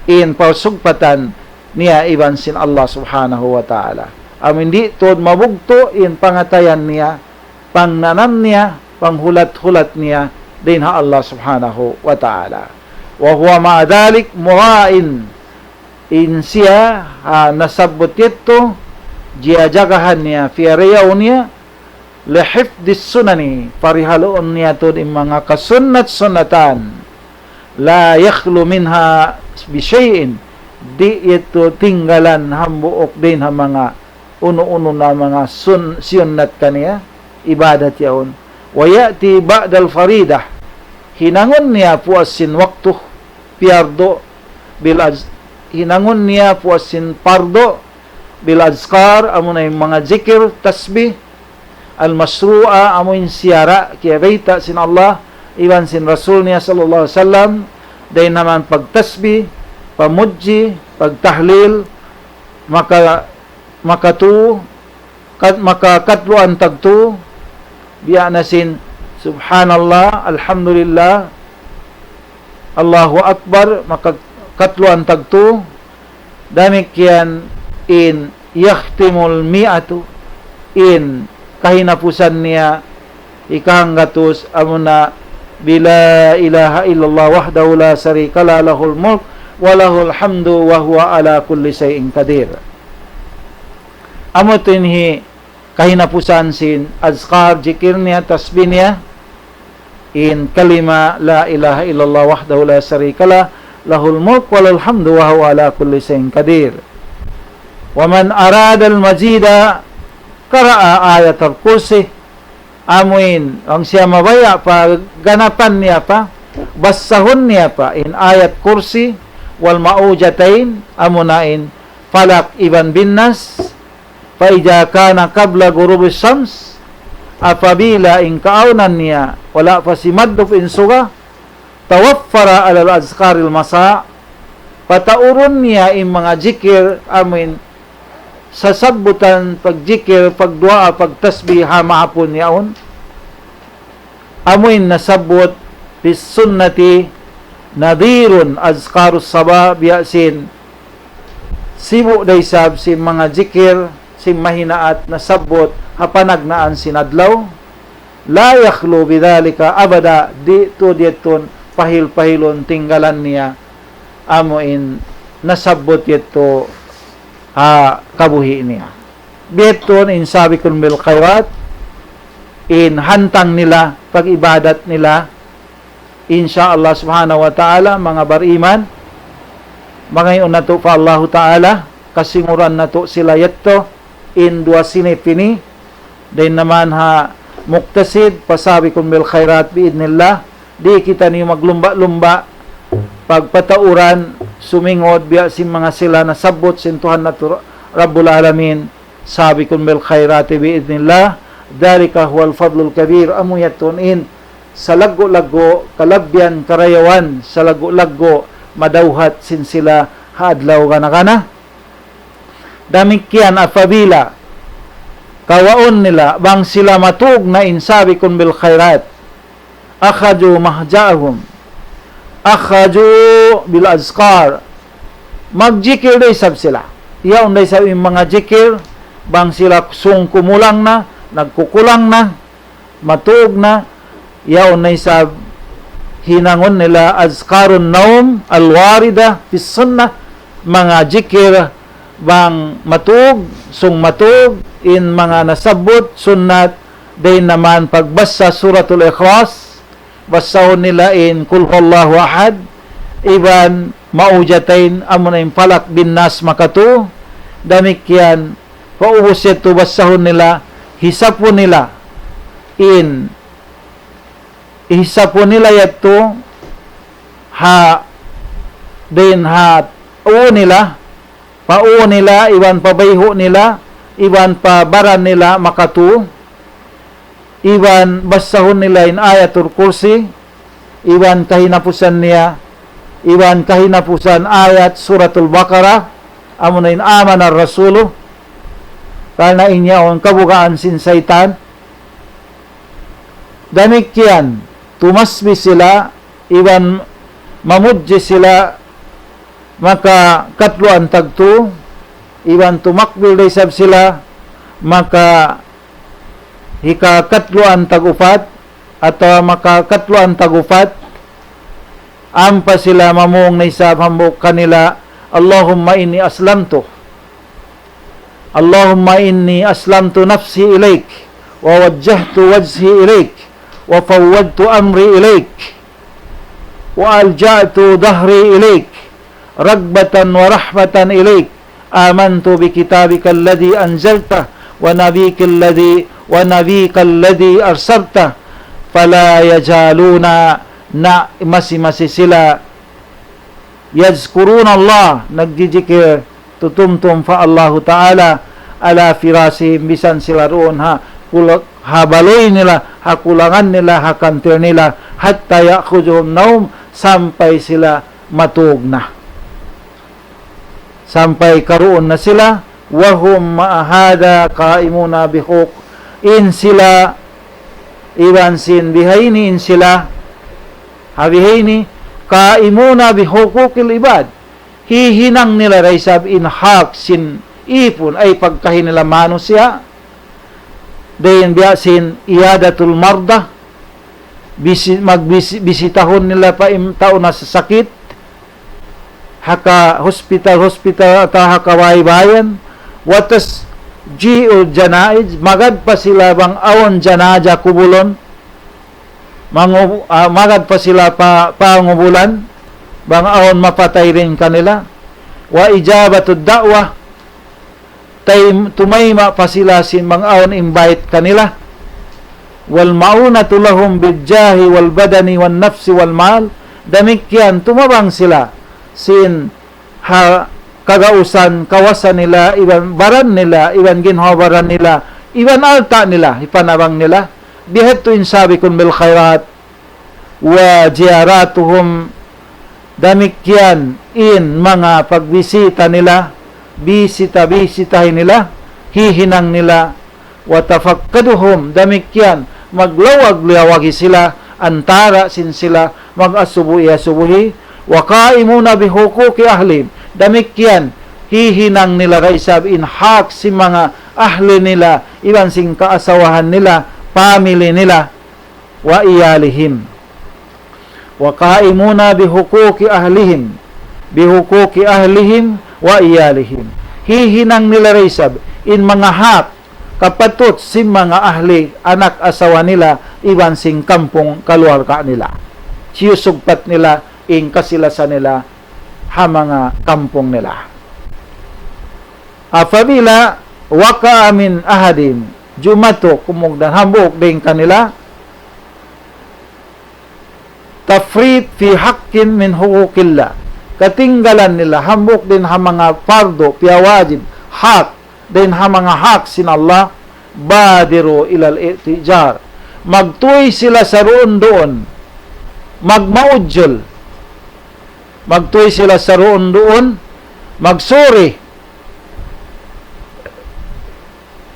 in parsugpatan niya iban sin Allah Subhanahu wa Ta'ala. Amuin di' tuud mabugtu' in pangatayan niya, pangnanam niya, panghulat-hulat niya dayn ha Allah Subhanahu wa Ta'ala. وهو مع ذلك مراع, in siya, ha, nasabbut yadtu, jiyajagahan niya, piyarayaw niya, لحفظ السنن, parihaluun niya tuud in manga kasunnat-sunnatan, لا يخلو منها بشيء, di' yadtu tinggalan hambuuk dayn ha manga unu-unu na manga sun-, siyunnat kaniya, ibadat yaun. ويأتي بعد الفريضة, hinangun niya puas sin waktu, piyardu, bil az-, hinangun niya puas sin pardu, بالأذكار, amuna in manga jikir, tasbih, المشروعة, amuin siyara', kiyabayta' sin Allah iban sin Rasul niya sallallahu alayhi wasallam, dayn ha manga pagtasbih, pamudji, pagtahlil, maka-, makatu, kat-, makakatluan tagtu, biya' na sin Subhanallah, Alhamdulillah, Allahu Akbar, makakatluan tagtu, damikkiyan in يختم المائة, in kahinapusan niya, hikahanggatus, amuna بلا إله إلا الله وحده لا شريك له، له الملك وله الحمد وهو على كل شيء قدير. Amu tuud in hi kahinapusan sin azkar, jikir niya, tasbih niya, in kalima لا إله إلا الله وحده لا شريك له، له الملك وله الحمد وهو على كل شيء قدير. ومن أراد المزيد قرأ آية الكرسي. Amuin, bang siya mabaya' pa ganapan niya pa, basahun niya pa in Ayat Kursi, والمعوذتين, amuna in Falak iban bin Nas, فإذا كان قبل غروب الشمس, apabila in kaawnan niya wala' pa simadlup in suga, توفر على أذكار المساء, pataurun niya in manga jikir amuin sasabbutan pagjikir, pagduwaa, pagtasbih ha mahapun yaun. Amuin nasabbut في السنة نظير أذكار الصباح, biya' sin sibu' da isab sin manga jikir sin mahinaat nasabbut ha panagnaan sin adlaw. لا يخلو بذلك أبدا, di' tuud yadtu pahil-pahilun tinggalan niya amuin nasabbut yadtu ha kabuhi' niya. Biya' yadtu in سابقون بالخيرات, in hantang nila, pag-ibadat nila, in sha Allah Subhanahu wa Ta'ala, manga bariman, mangayu' natu' pa Allahu Ta'ala, kasinguran natu' sila yadtu, in duwa sinip ini, dayn naman ha muqtasid, pa sabiqun bil khairat bi'idhnillah. Di' kitaniyu maglumba'-lumba' pagpatauran, sumingud biya' sin manga sila nasabbut sin Tuhan natu' Rabbul Alamin, sabiqun bil khairati bi'idhnillah. Dhalika huwal fadlul kabir. Amu yadtu in salaggu'-laggu' kalabbihan karayawan, salaggu'-laggu' madawhat sin sila ha adlaw gana-gana. Damikkiyan apabila kawaun nila bang sila matug na in sabiqun bil khairat, akhadhu mahja'ahum, akhadhu bil azkar. Magjikil da isab sila. Yaun da isab in manga jikil, bang sila sung kumulang na, nagkukulang na, matug na, yaun na isab hinangun nila azkarun naum al-warida fis sunnah, manga jikil bang matug, sung matug, in manga nasabbut sunnat, dayn naman pagbasa Suratul Ikhlas, basahun nila in Qul Huwallahu Ahad, iban Ma'ujatain, amuna in Falak bin Nas makatu. Damikkiyan, paubus yadtu basahun nila, hisapun nila in, hisapun nila yadtu ha, dayn ha uu nila, pa uu nila, iban pa bayhu' nila, iban pa baran nila makatu, iban basahun nila in Ayatul Kursi, iban kahinapusan niya, iban kahinapusan ayat Suratul Baqarah, amuna in Amanar Rasulu, karna' in yaun kabugaan sin saytan. Damikkiyan, tumasbih sila, iban mamudji sila, maka katluan tagtu, iban tumakbir da isab sila, maka hika katluan tag-upat, atawa maka katluan tag-upat, ampa sila mamung na isab hambuuk kanila, Allahumma inni aslamtu. اللهم إني أسلمت نفسي إليك، ووجهت وجهي إليك، وفوضت أمري إليك، وألجأت ظهري إليك، رغبة ورهبة إليك، آمنت بكتابك الذي أنزلته، ونبيك الذي، ونبيك الذي أرسلته، فلا يزالون, na masi-masi sila, يذكرون الله, nagjijikir, tutumtum pa Allahu Ta'ala, على فراشهم, misan sila duun ha kula-, ha baluy nila, ha kulangan nila, ha kantil nila, حتى يأخذهم النوم, sampay sila matug na. Sampay karuun na sila, وهم مع هذا قائمون بحقوق, in sila, iban sin bihaini in sila, ha bihaini, قائمون بحقوق العباد. Hihinang nila da isab in hak sin ipun, ay pagkahi nila manusiya'. Dayn biya' sin عيادة المرضى, bisi-, magbisi-, bisitahun nila pa in tau nasasakit, ha ka hospital-hospital atawa ha kabāy-bāyan, وتشييع الجنائز, magad pa sila bang awn janaza kubulun, mangu-, ah, magad pa sila pa, pangubulan, bang awn mapatay dayn kanila. وإجابة الدعوة, tay-, tumayma' pa sila sin bang awn invite kanila. والمعونة لهم بالجاه والبدن والنفس والمال, damikkiyan tumabang sila sin ha kagausan, kawasa nila, iban baran nila, iban ginhawa-baran nila, iban alta' nila, hipanabang nila. Bihadtu in سابقون بالخيرات, وزياراتهم, damikkiyan in manga pagbisita nila, bisita-bisitahi nila, hihinang nila, وتفقدهم, damikkiyan maglawag-lawagi sila, antara' sin sila mag-asubuhi-asubuhi, وقائمون بحقوق أهلهم, damikkiyan hihinang nila da isab in hak sin manga ahli nila, iban sin kaasawahan nila, family nila, وعيالهم. وقائمون بحقوق أهلهم، بحقوق أهلهم وعيالهم. Hihinang nila da isab in manga hak, kapatut sin manga ahli, anak asawa nila, iban sin kampung kaluarga nila. Siyusugpat nila in kasilasan nila ha manga kampung nila. Apabila وقع من أحدهم, jumatu kumugdan hambuuk dayn kanila, tafrit fi haqqin min huquqillah, katinggalan nila hambuuk dayn ha manga pardu, piyawajib, hak, dayn ha manga hak sin Allah, badiru ilal i'tijar. Magtuy sila saruun-duun, magmaujul. Magtuy sila saruun-duun, magsuri,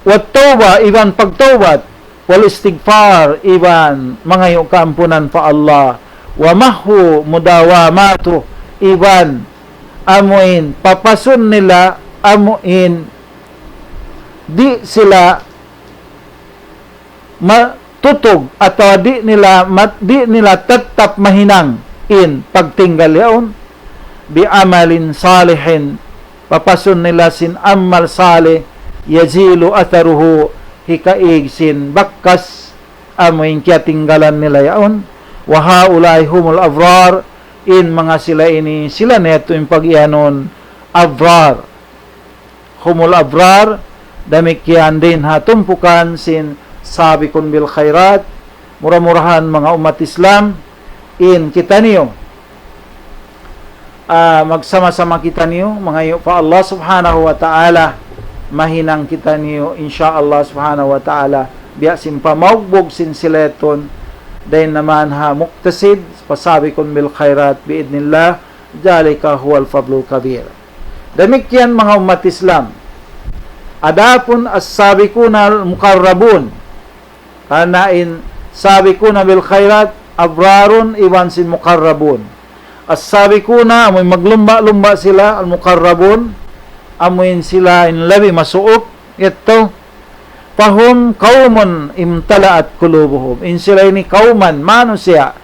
wat tawba, iban pagtawbat, wal istighfar, iban mangayu' kaampunan pa Allah, wa mahwu mudawamatu, iban amuin papasun nila, amuin di' sila matutug atawa di' nila mat-, di' nila tattap mahinang in pagtinggal yaun, bi amalin salihin, papasun nila sin amal salih, yazilu atharuhu, hikaig sin bakas amu in kiyatinggalan nila yaun. Wa haula'i humul abrar, in manga sila ini, sila na yadtu in pag-iyanun abrar. Humul abrar, damikkiyan dayn ha tumpukan sin sabiqun bil khairat. Mura-murahan manga ummat Islam, in kitaniyu, ah, magsama-sama kitaniyu, mangayu' pa Allah Subhanahu wa Ta'ala, mahinang kitaniyu, insya Allah Subhanahu wa Ta'ala, biya' sin pamaugbug sin sila yadtu, dayn naman ha muktasid, pa sabiqun bil khairat, bi'idhnillah, dhalika huwal fadlul kabir. Damikkiyan manga ummat Islam. Adapun as-sabiqunal muqarrabun, karna' in sabiquna bil khairat, abrarun iban sin muqarrabun. As-sabiquna, amu in maglumba'-lumba' sila, al-muqarrabun, amu in sila in labi masuuk, yadtu, fahum qawmun imtala'at qulubuhum. In sila ini qawman, manusiya',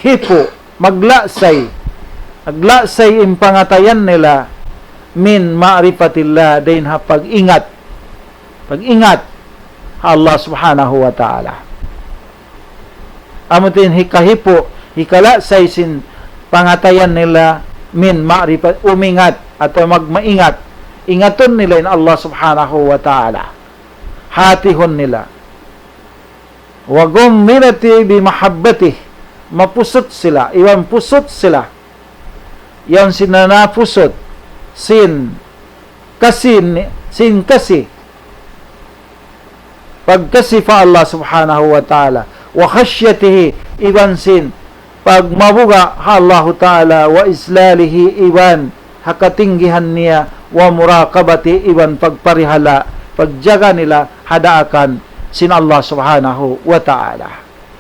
hipu', magla'say. Magla'say in pangatayan nila min ma'rifatillah, dayn ha pag-ingat. Pag-ingat ha Allah Subhanahu wa Ta'ala. Amu in hikahipu', hikala'say sin pangatayan nila min ma'rifat, umingat atawa magmaingat. Ingatun nila in Allah Subhanahu wa Ta'ala. Hatihun nila. Wa gummirati bi mahabbatih. Mapusut sila, iban pusut sila. Yan sin nanapusut sin kasi ni-, sin kasi. Pagkasi pa Allah Subhanahu wa Ta'ala. Wa khashyatihi, iban sin pagmabuga' ha Allahu Ta'ala, wa ijlalihi, iban ha katinggihan niya, wa muraqabati, iban pagparihala, pagjaga nila ha daakan sin Allah Subhanahu wa Ta'ala.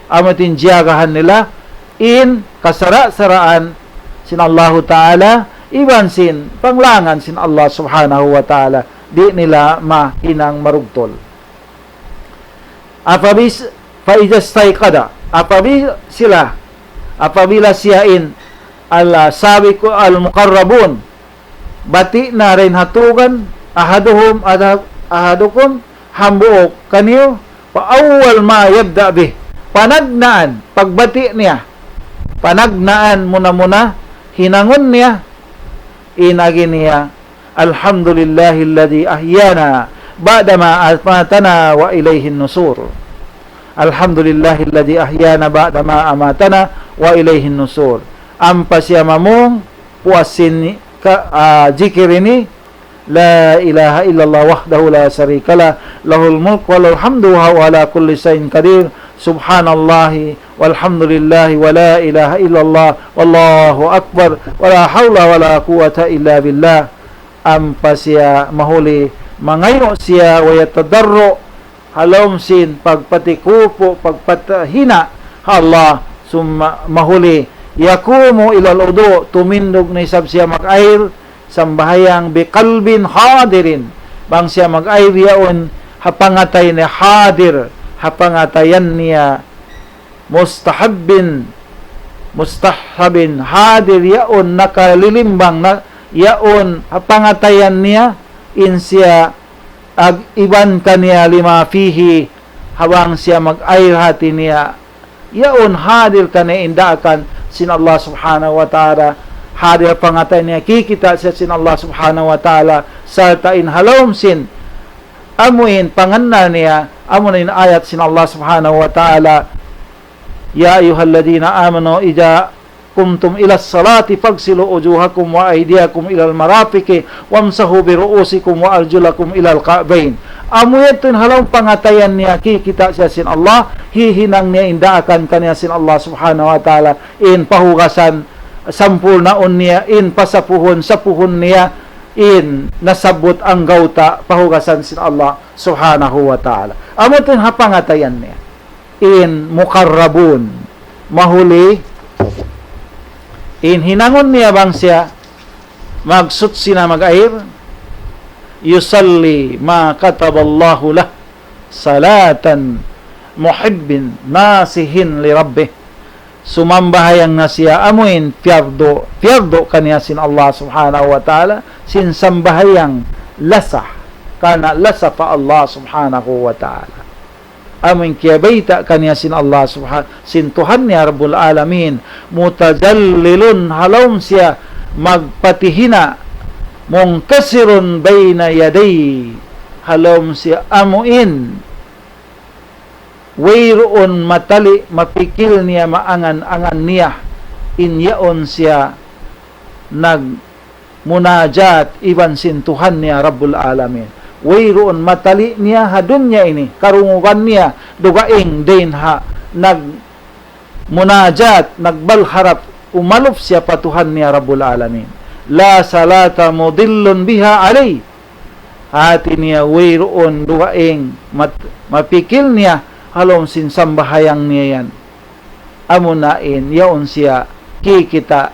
Amu in jiyagahan nila in kasara'-saraan sin Allahu Ta'ala, iban sin panglangan sin Allah Subhanahu wa Ta'ala, di' nila mahinang marugtul. Apabis-, fa idha istayqadha, apabila sila, apabila siya in al-sabiqu al-muqarrabun, bati' na dayn ha tugan, ahaduhum, ada-, ahadukum, hambuuk kaniyu, fa awwal ma yabda' bih, panagnaan, pagbati' niya, panagnaan muna-muna, hinangun niya, in agi niya, Alhamdulillahilladhi ahyana ba'dama amatana wa ilayhin nusur. Alhamdulillahilladhi ahyana ba'dama amatana wa ilayhin nusur. Ampa siya mamung, puas sin ka-, ah, jikir ini, لا إله إلا الله وحده لا شريك له، له الملك وله الحمد وهو على كل شيء قدير. سبحان الله والحمد لله ولا إله إلا الله والله أكبر ولا حول ولا قوة إلا بالله. Ampa siya mahuli mangayu' siya ويتضرع ha lawm sin pagpatikupu', pagpatahina ha Allah, summa mahuli, yakumu ilal wudu', tumindug na isab siya mag-air, sambahayang biqalbin hadirin, bang siya mag-air yaun, ha pangatay niya hadir, ha pangatayan niya mustahabbin, mustahabin, hadir yaun, nakalilimbang na yaun, ha pangatayan niya, in siya ag-iban kaniya lima fihi, ha bang siya mag-air hati niya, yaun hadir kaniya in daakan sin Allah Subhanahu wa Ta'ala, hadir pangatayan niya, kikita' siya sin Allah Subhanahu wa Ta'ala, sarta' in ha lawm sin, amu in pangannal niya, Amuna in ayat sin Allah Subhanahu wa Ta'ala, يا أيها الذين آمنوا إذا قمتم إلى الصلاة فاغسلوا وجوهكم وأيديكم إلى المرافق وامسحوا برؤوسكم وأرجلكم إلى الكعبين. Amu yadtu in ha lawm pangatayan niya, kikita' siya sin Allah, hihinang niya in daakan kaniya sin Allah Subhanahu wa Ta'ala, in pahugasan, sampurnaun niya, in pasapuhun, sapuhun niya, in nasabbut anggawta', pahugasan sin Allah Subhanahu wa Ta'ala. Amu yadtu in ha pangatayan niya. In muqarrabun. Mahuli, in hinangun niya bang siya magsuchi na mag-air, يصلي ما كتب الله له صلاة محب ناصح لربه. Sumambahayang na siya amuin piyardu, piyardu kaniya sin Allah Subhanahu wa Ta'ala, sin sambahayang lasa, karna' lasa pa Allah Subhanahu wa Ta'ala. Amuin kiyabayta' kaniya sin Allah Subha-, sin Tuhan niya Rabbul Alamin, متذلل, ha lawm siya magpatihina', منكسر بين يديه, ha lawm siya amuin wayruun matali' mapikil niya, maangan-angan niya, in yaun siya nagmunajat iban sin Tuhan niya Rabbul Alamin. Wayruun matali' niya ha dunya ini, karungugan niya, dugaing dayn ha nagmunajat, nagbalharap, umalup siya pa Tuhan niya Rabbul Alamin. لا صلاة مضل بها عليه. Hati niya wayruun dugaing mat-, mapikil niya ha lawm sin sambahayang niya yan. Amuna in, yaun siya kikita'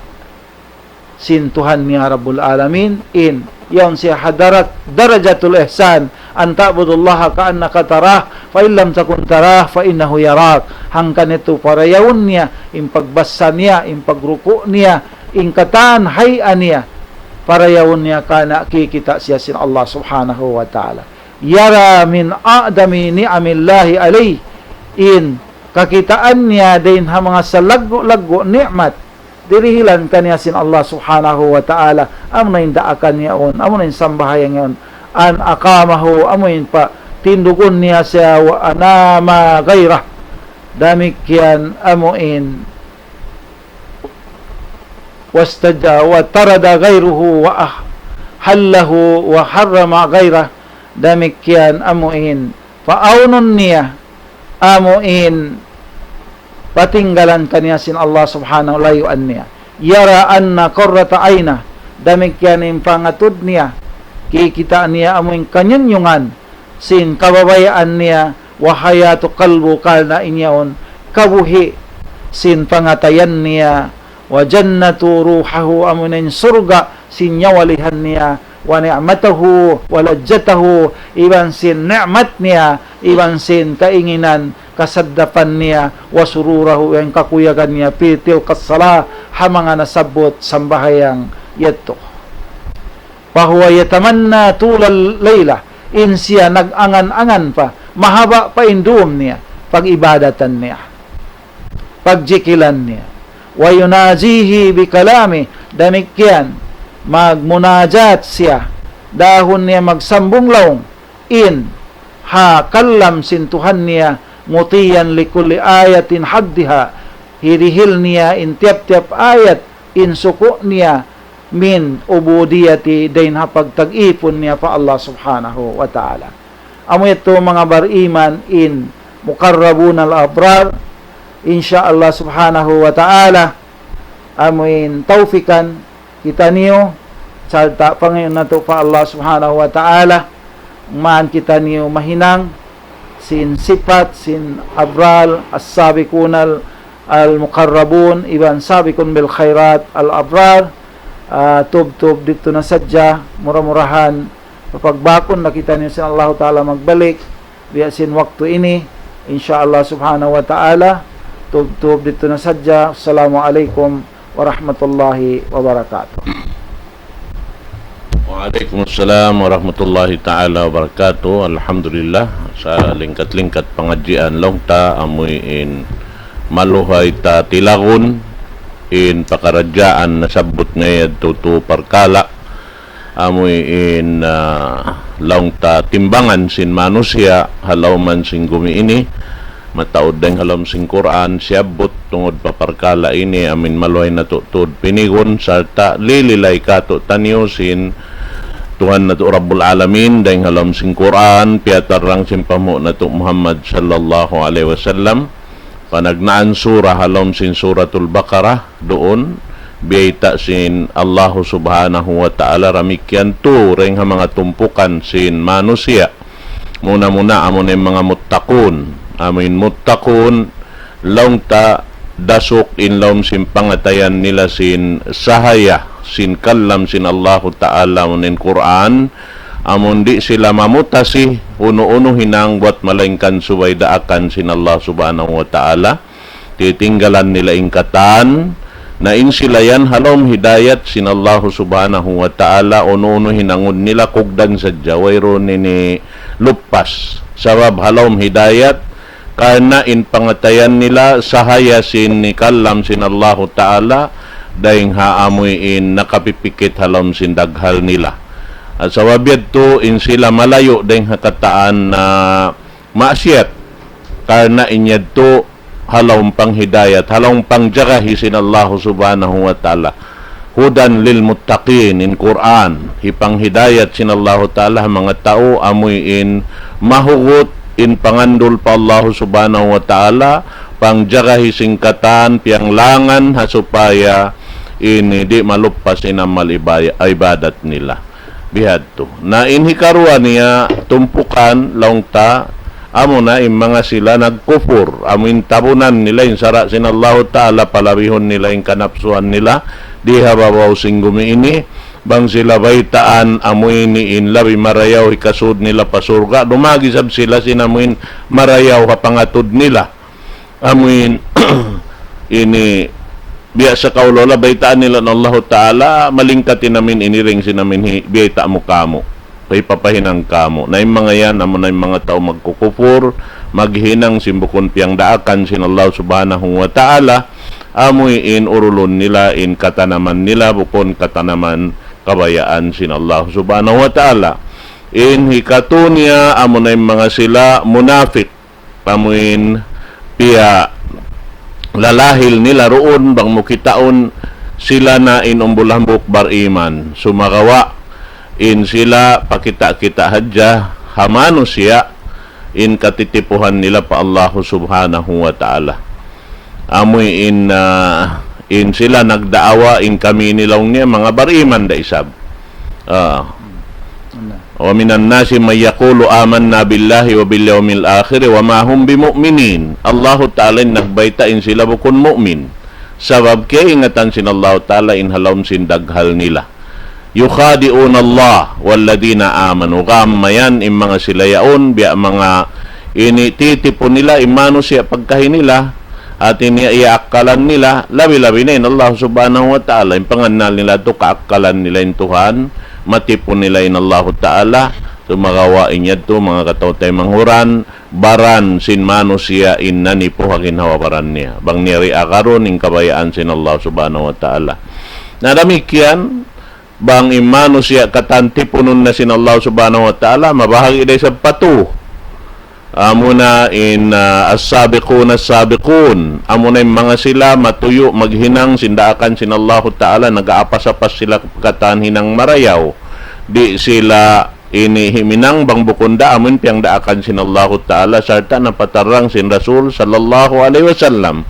sin Tuhan niya Rabbul Alamin, in, yaun siya ha darat, darajatul ihsan, أن تعبد الله كأنك تراه، فإن لم تكن تراه فإنه يراك. Hangkan itu parayawun niya, in pagbasa niya, in pagruku' niya, in katan hay'a niya, parayawun niya karna' kikita' siya sin Allah Subhanahu wa Ta'ala. يرى من أعظم نعم الله عليه. In kakitaan niya dayn ha manga salaggu'-laggu' ni'mat dirihilan kaniya sin Allah Subhanahu wa Ta'ala, amuna in daakan yaun, amuna in sambahayang yaun, أن أقامه, amu in patindugun niya siya, وأنام غيره, damikkiyan amu in واستج-، وطرد غيره وأحله وحرم غيره, damikkiyan amu in paawnun niya, amu in patinggalan kaniya sin Allah Subhanahu, layuan niya. يرى أن قرة عينه, damikkiyan in pangatud niya, kikita' niya amu in kanyunyungan sin kabayaan niya, وحياة قلبه, karna' in yaun kabuhi' sin pangatayan niya, وجنة روحه, amu in surga' sin nyawalihan niya, ونعمته ولذته, iban sin ni'mat niya, iban sin kainginan, kasaddapan niya, وسروره, in kakuyagan niya, في تلك الصلاة, ha manga nasabbut sambahayang yadtu. فهو يتمنى طول الليلة, in siya nag-angan-angan pa, mahaba' pa in dum niya, pag-ibadatan niya, pagjikilan niya. ويناجيه بكلامه, damikkiyan, magmunajat siya, dahun niya magsambung laung, in ha kalam sin Tuhan niya, مطيعا لكل آية حدها, hirihil niya in tiyap-tiyap ayat, in suku' niya, من عبوديته, dayn ha pagtag-ipun niya pa Allah Subhanahu wa Ta'ala. Amu yadtu manga bariman in muqarrabun al-abrar, insya Allah Subhanahu wa Ta'ala, amu in tawfikan kitaniyu, sarta' pangayuun natu' pa Allah Subhanahu wa Ta'ala, man kitaniyu mahinang sin sipat sin abrar, as-sabiqun al-, al-muqarrabun, iban sabiqun bil khairat al-abrar. Ah, tubtub didtu na sadja, mura-murahan, mapagbakun na kitaniyu sin Allahu Ta'ala magbalik, biya' sin waktu ini, insya Allah Subhanahu wa Ta'ala, tubtub didtu na sadja. Assalamu alaykum warahmatullahi wabarakatuh. Wa alaykum assalam warahmatullahi ta'ala wabarakatuh. Alhamdulillah, sa lingkat-lingkat pangadjian laung ta, amuin maluhay ta tilagun in pakaradjaan nasabbut na yadtu tu parkala'. amuin, ah, laung ta timbangan sin manusiya' ha lawm sin gumi ini, mataud dayn ha lawm sin Qur'an, siyabbut tungud pa parkala' ini, amuin maluhay natu' tuud pinigun, sarta' lililay kātu'niyu sin Tuhan natu' Rabbul Alamin, dayn ha lawm sin Qur'an, piyatarrang sin panghu' natu' Muhammad sallallahu alayhi wasallam, panagnaan sura ha lawm sin Suratul Baqarah, duun, biyayta' sin Allahu Subhanahu wa Ta'ala damikkiyan tuud dayn ha manga tumpukan sin manusiya'. Muna-muna amu na in manga muttaqun. Amuin muttaqun, laung ta dasuk in lawm sin pangatayan nila sin sahaya, sin kalam sin Allahu Ta'ala amuin Qur'an, amun di' sila mamutasi unu-unu hinang buat malaingkan subay daakan sin Allah Subhanahu wa Ta'ala. Titinggalan nila in katan, na in sila yan ha lawm hidayat sin Allahu Subhanahu wa Ta'ala, unu-unu hinangun nila kugdan sadja, wayruun ini luppas. Sabab ha lawm hidayat, karna' in pangatayan nila sahaya sin kalam sin Allahu Ta'ala, dayn ha amuin nakapipikit ha lawm sin daghal nila. At sabab yadtu in sila malayu' dayn ha katan na maksiyat, karna' in yadtu ha lawm panghidayat, ha lawm pangjagahi sin Allahu Subhanahu wa Ta'ala. Hudan lil muttaqin, in Qur'an, hipanghidayat sin Allahu Ta'ala ha manga tau amuin mahugut in pangandul pa Allahu Subhanahu wa Ta'ala, pangjagahi sin katan, piyanglangan ha supaya ini di' maluppas in amal ibaya-, ibadat nila. Bihadtu. Na in hikaruwa niya tumpukan laung ta, amuna in manga sila nagkupur, amuin tabunan nila in sara' sin Allahu Ta'ala, palabihun nila in kanapsuan nila, di ha babaw sin gumi ini, bang sila baytaan amuin in labi marayaw hikasud nila pa surga', dumagi isab sila sin amuin marayaw ha pangatud nila. Amuin ini biya' sa kaulula baytaan nila in Allahu Ta'ala, malingkat in amuin ini dayn sin amuin hi-, biyayta' mu kāmu'. Kay papahinang kāmu'. Na in manga yan, amuna in manga tau magkukupur, maghinang sin bukun piyangdaakan sin Allah Subhanahu wa Ta'ala, amuin urulun nila in katanaman nila, bukun katanaman kabayaan sin Allah Subhanahu wa Ta'ala. In hikatu niya, amuna in manga sila munafik. Amuin piyalalahil nila duun bang mu kitaun sila na in umbul hambuuk bariman. Sumagawa' in sila pakita'-kita' hadja ha manusiya' in katitipuhan nila pa Allahu Subhanahu wa Ta'ala. Amuin, ah, in sila nagdaawa in kami ini laung niya manga bariman da isab. Ah. Ana. ومن الناس من يقول آمنا بالله وباليوم الآخر وما هم بمؤمنين. Allahu Ta'ala in nagbayta' in sila bukun mu'min. Sabab kaingatan sin Allahu Ta'ala in ha lawm sin daghal nila. يخادعون الله والذين آمنوا. Gam mayan in manga sila yaun, biya' manga ini titipun nila in manusiya' pagkahi nila, hati niya iyaakkalan nila, labi-labi na in Allah Subhanahu wa Ta'ala, in pangannal nila tu kaakkalan nila in Tuhan, matipun nila in Allahu Ta'ala, sumagawa' in yadtu, manga kataw-taymanghuran, baran sin manusiya' in nanipu ha ginhawa-baran niya. Bang niya di' agarun in kabayaan sin Allah Subhanahu wa Ta'ala. Na damikkiyan, bang in manusiya' katan tipunun na sin Allah Subhanahu wa Ta'ala, mabahagi' da isab pa tu. Amuna in, ah, as-sabiqun as-sabiqun. Amuna in manga sila matuyu' maghinang sin daakan sin Allahu Ta'ala, nag-aapas-apas sila katan hinang marayaw. Di' sila ini himinang bang bukun da amun piyangdaakan sin Allahu Ta'ala sarta' napatarrang sin Rasul sallallahu alayhi wasallam.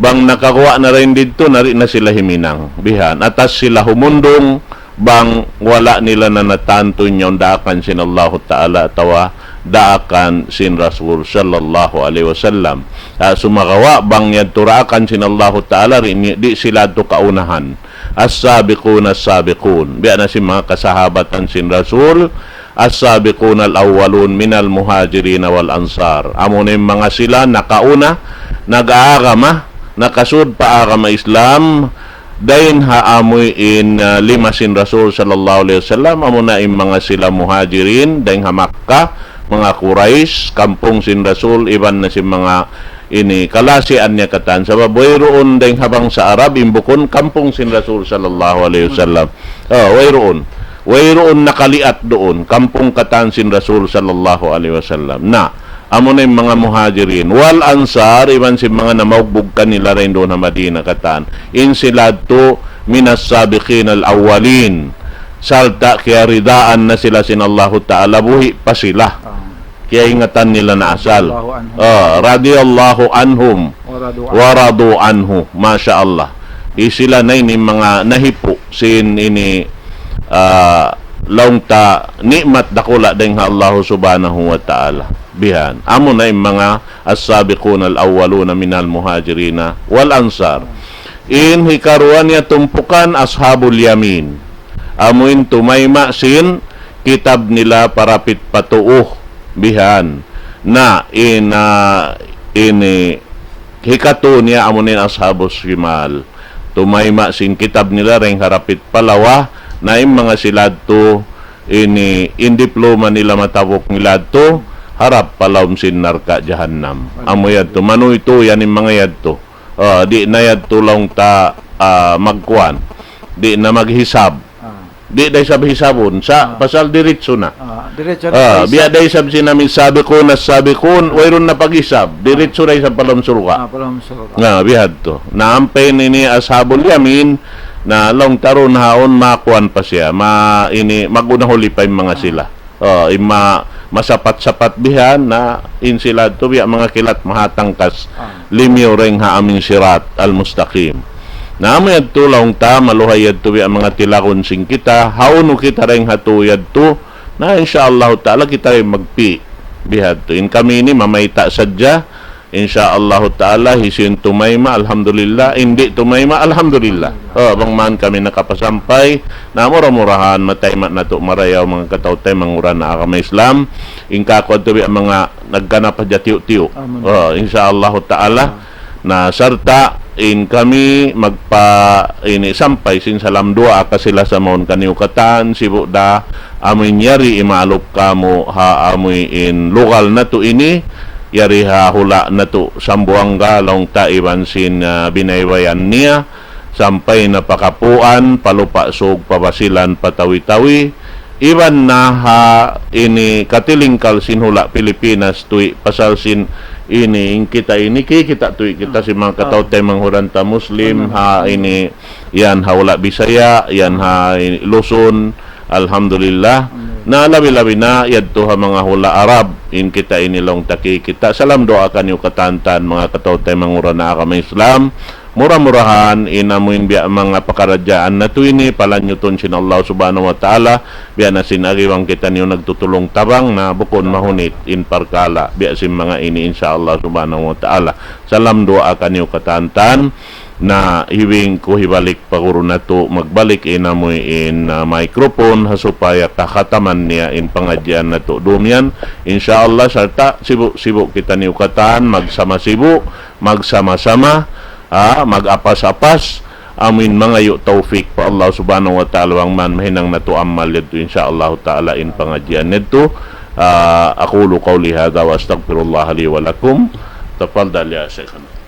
Bang nakaguwa' na dayn didtu, na di' na sila himinang. Bihan, atas sila humundung, bang wala' nila na natantu in yaun daakan sin Allahu Ta'ala atawa daakan sin Rasul sallallahu alayhi wasallam. Ah, sumagawa' bang yadtu daakan sin Allahu Ta'ala, di', di' sila tu kaunahan. As-sabiqun as-sabiqun. Biya' na sin manga kasahabatan sin Rasul, as-sabiqun al-awwalun minal muhajirin wal ansar. Amuna in manga sila nakauna, nag-aagama, nakasud pa agama Islam, dayn ha amuin, ah, lima sin Rasul sallallahu alayhi wasallam, amuna in manga sila muhajirin, dayn ha Makkah, manga Quraysh, kampung sin Rasul, iban na sin manga ini kalasian niya katan. Sabab wayruun dayn ha bangsa Arab, in bukun kampung sin Rasul sallallahu alayhi wasallam. Oh, wayruun. Wayruun nakaliat duun, kampung katan sin Rasul sallallahu alayhi wasallam. Na, amuna in manga Muhajirin, wal Ansar, iban sin manga namaugbug kanila dayn duun ha Madina katan. In sila yadtu, minas sabiqin al-awwalin. Sarta' kiyaridaan na sila sin Allahu Ta'ala, buhi' pa sila. Ah. Kiyaingatan nila na asal. Radiyallahu anhum. Ah, radiyallahu anhum. Wa radu anhu. Wa radu anhu. Masha Allah. Hi sila na ini manga nahipu' sin ini, ah, laung ta ni'mat dakula' dayn ha Allah subhanahu wa ta'ala. Bihan. Amuna in manga as-sabiqun al-awwaluna minal muhajirina wal ansar. In hikaruwa niya tumpukan ashabul yamin. Amuin tumayma' sin kitab nila parapit pa tuu bihan. Na in, ah, ini hikatu niya amuin ashabus shimal. Tumayma' sin kitab nila dayn ha rapit pa lawa, na in manga sila yadtu ini in diploma nila matabuk nila yadtu, harap pa lawm sin narka' jahannam. Amu yadtu, manuytuy yan in manga yadtu. Ah, di' na yadtu laung ta, ah, magkuan. Di' na maghisab. Ah. Di' da isab hisabun. Sa', ah, pasal diritsu na. Ah, diritsu na. Ah, biya' da isab sin amin sabiqun as-sabiqun, wayruun na paghisab. Diritsu da isab pa lawm surga'. Ah, pa lawm surga'. Na, bihadtu. Na ampa ini ashabul yamin, na laung ta duun haun makuan pa siya. Ma, ini, mag-una huli pa in manga sila. Oh, ima masapat-sapat bihan na in sila yadtu biya' manga kilat mahatangkas, ah, limiyu dayn ha amin sirat al-mustaqim. Na amu yadtu laung ta, maluhay yadtu biya' manga tilagun sin kita, haunu kita dayn ha tuu yadtu, na insya Allah ta'ala kita dayn magpi' bihadtu. In kami ini mamayta' sadja, insya Allah ta'ala, hisiyu in tumayma', alhamdulillah. Di' tumayma', alhamdulillah. Oh, bang man kami nakapasampay, na mura-murahan, matayma' natu' marayaw manga kataw-taymanghuran ha agama Islam. In kaku' yadtu biya' manga nagganap hadja tiyu'-tiyu'. Amin. Oh, insya Allah ta'ala. Ah. Na sarta' in kami magpa ini sampay sin salam duwaa kasi-lasa mawn kaniyu katan, sibu' da amuin yari imaalup kamu ha amuin lugal natu' ini, yari ha hula' natu' Sambuwangga, laung ta iban sin, ah, binaybayan niya, sampay na pa Kapuan, pa Lupa' Sug, pa Basilan, pa Tawi-Tawi, iban na ha ini katilingkal sin hula' Pilipinas, tuwi' pasal sin ini, in kita ini, kikita' tuwi' kita sin manga kataw-taymanghuran ta Muslim, ha ini, yan ha hula' Bisaya, yan ha ini, Luzon, alhamdulillah. Amin. Na labi-labi na yadtu ha manga hula' Arab, in kita ini laung ta kikita'. Salam duwaa kaniyu katan-katan manga kataw-taymanghuran ha agama Islam. Mura-murahan, in amuin biya' manga pakaradjaan natu' ini, palanyutun sin Allah subhanahu wa ta'ala, biya' na sin agi bang kitaniyu nagtutulung-tabang, na bukun mahunit in parkala', biya' sin manga ini, insya Allah subhanahu wa ta'ala. Salam duwaa kaniyu katan-katan, na hibing ku hibalik pa guru natu', magbalik in amuin, ah, microphone, ha supaya kakhataman niya in pangadjian natu' dumiyan. Insya Allah, sarta' sibu'-sibu' kitaniyu katan, magsama sibu', magsama-sama, ah, mag-apas-apas, amuin mangayu' tawfik pa Allah subhanahu wa ta'ala bang man mahinang natu' amal yadtu, insya Allah ta'ala, in pangadjian yadtu. Ah, أقول قولي هذا وأستغفر الله لي ولكم. تفضل يا شيخنا.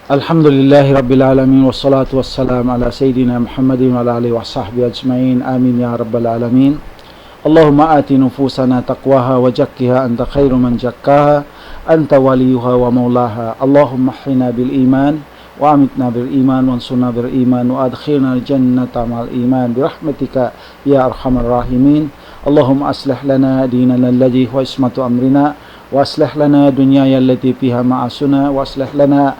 الحمد لله رب العالمين، والصلاة والسلام على سيدنا محمد وعلى آله وصحبه أجمعين. آمين يا رب العالمين. اللهم آت نفوسنا تقواها وزكها أنت خير من زكاها أنت وليها ومولاها. اللهم أحينا بالإيمان وأمتنا بالإيمان وانصرنا بالإيمان وأدخلنا الجنة مع الإيمان برحمتك يا أرحم الراحمين. اللهم أصلح لنا ديننا الذي هو عصمة أمرنا، وأصلح لنا دنيانا التي فيها معاشنا، وأصلح لنا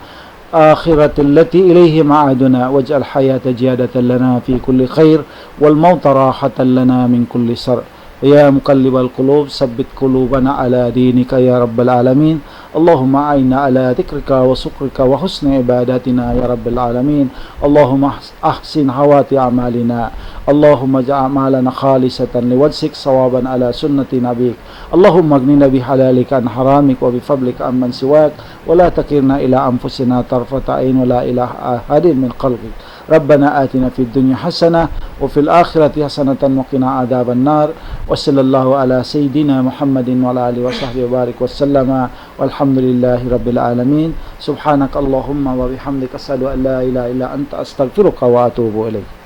آخرة التي إليه معادنا، واجعل الحياة زيادة لنا في كل خير، والموت راحة لنا من كل شر. يا مقلب القلوب، ثبت قلوبنا على دينك يا رب العالمين. اللهم أعنا على ذكرك وشكرك وحسن عبادتنا يا رب العالمين. اللهم أحس-، أحسن خواتم أعمالنا. اللهم اجعل أعمالنا خالصة لوجهك صوابا على سنة نبيك. اللهم اغننا بحلالك عن حرامك وبفضلك عمن سواك، ولا تكلنا إلى أنفسنا طرفة عين ولا إلى أحد من خلقك. ربنا آتنا في الدنيا حسنة وفي الآخرة حسنة وقنا عذاب النار. وصلى الله على سيدنا محمد وعلى آله وصحبه وبارك وسلم. والحمد لله رب العالمين. سبحانك اللهم وبحمدك، أشهد أن لا إله إلا أنت، أستغفرك وأتوب إليك.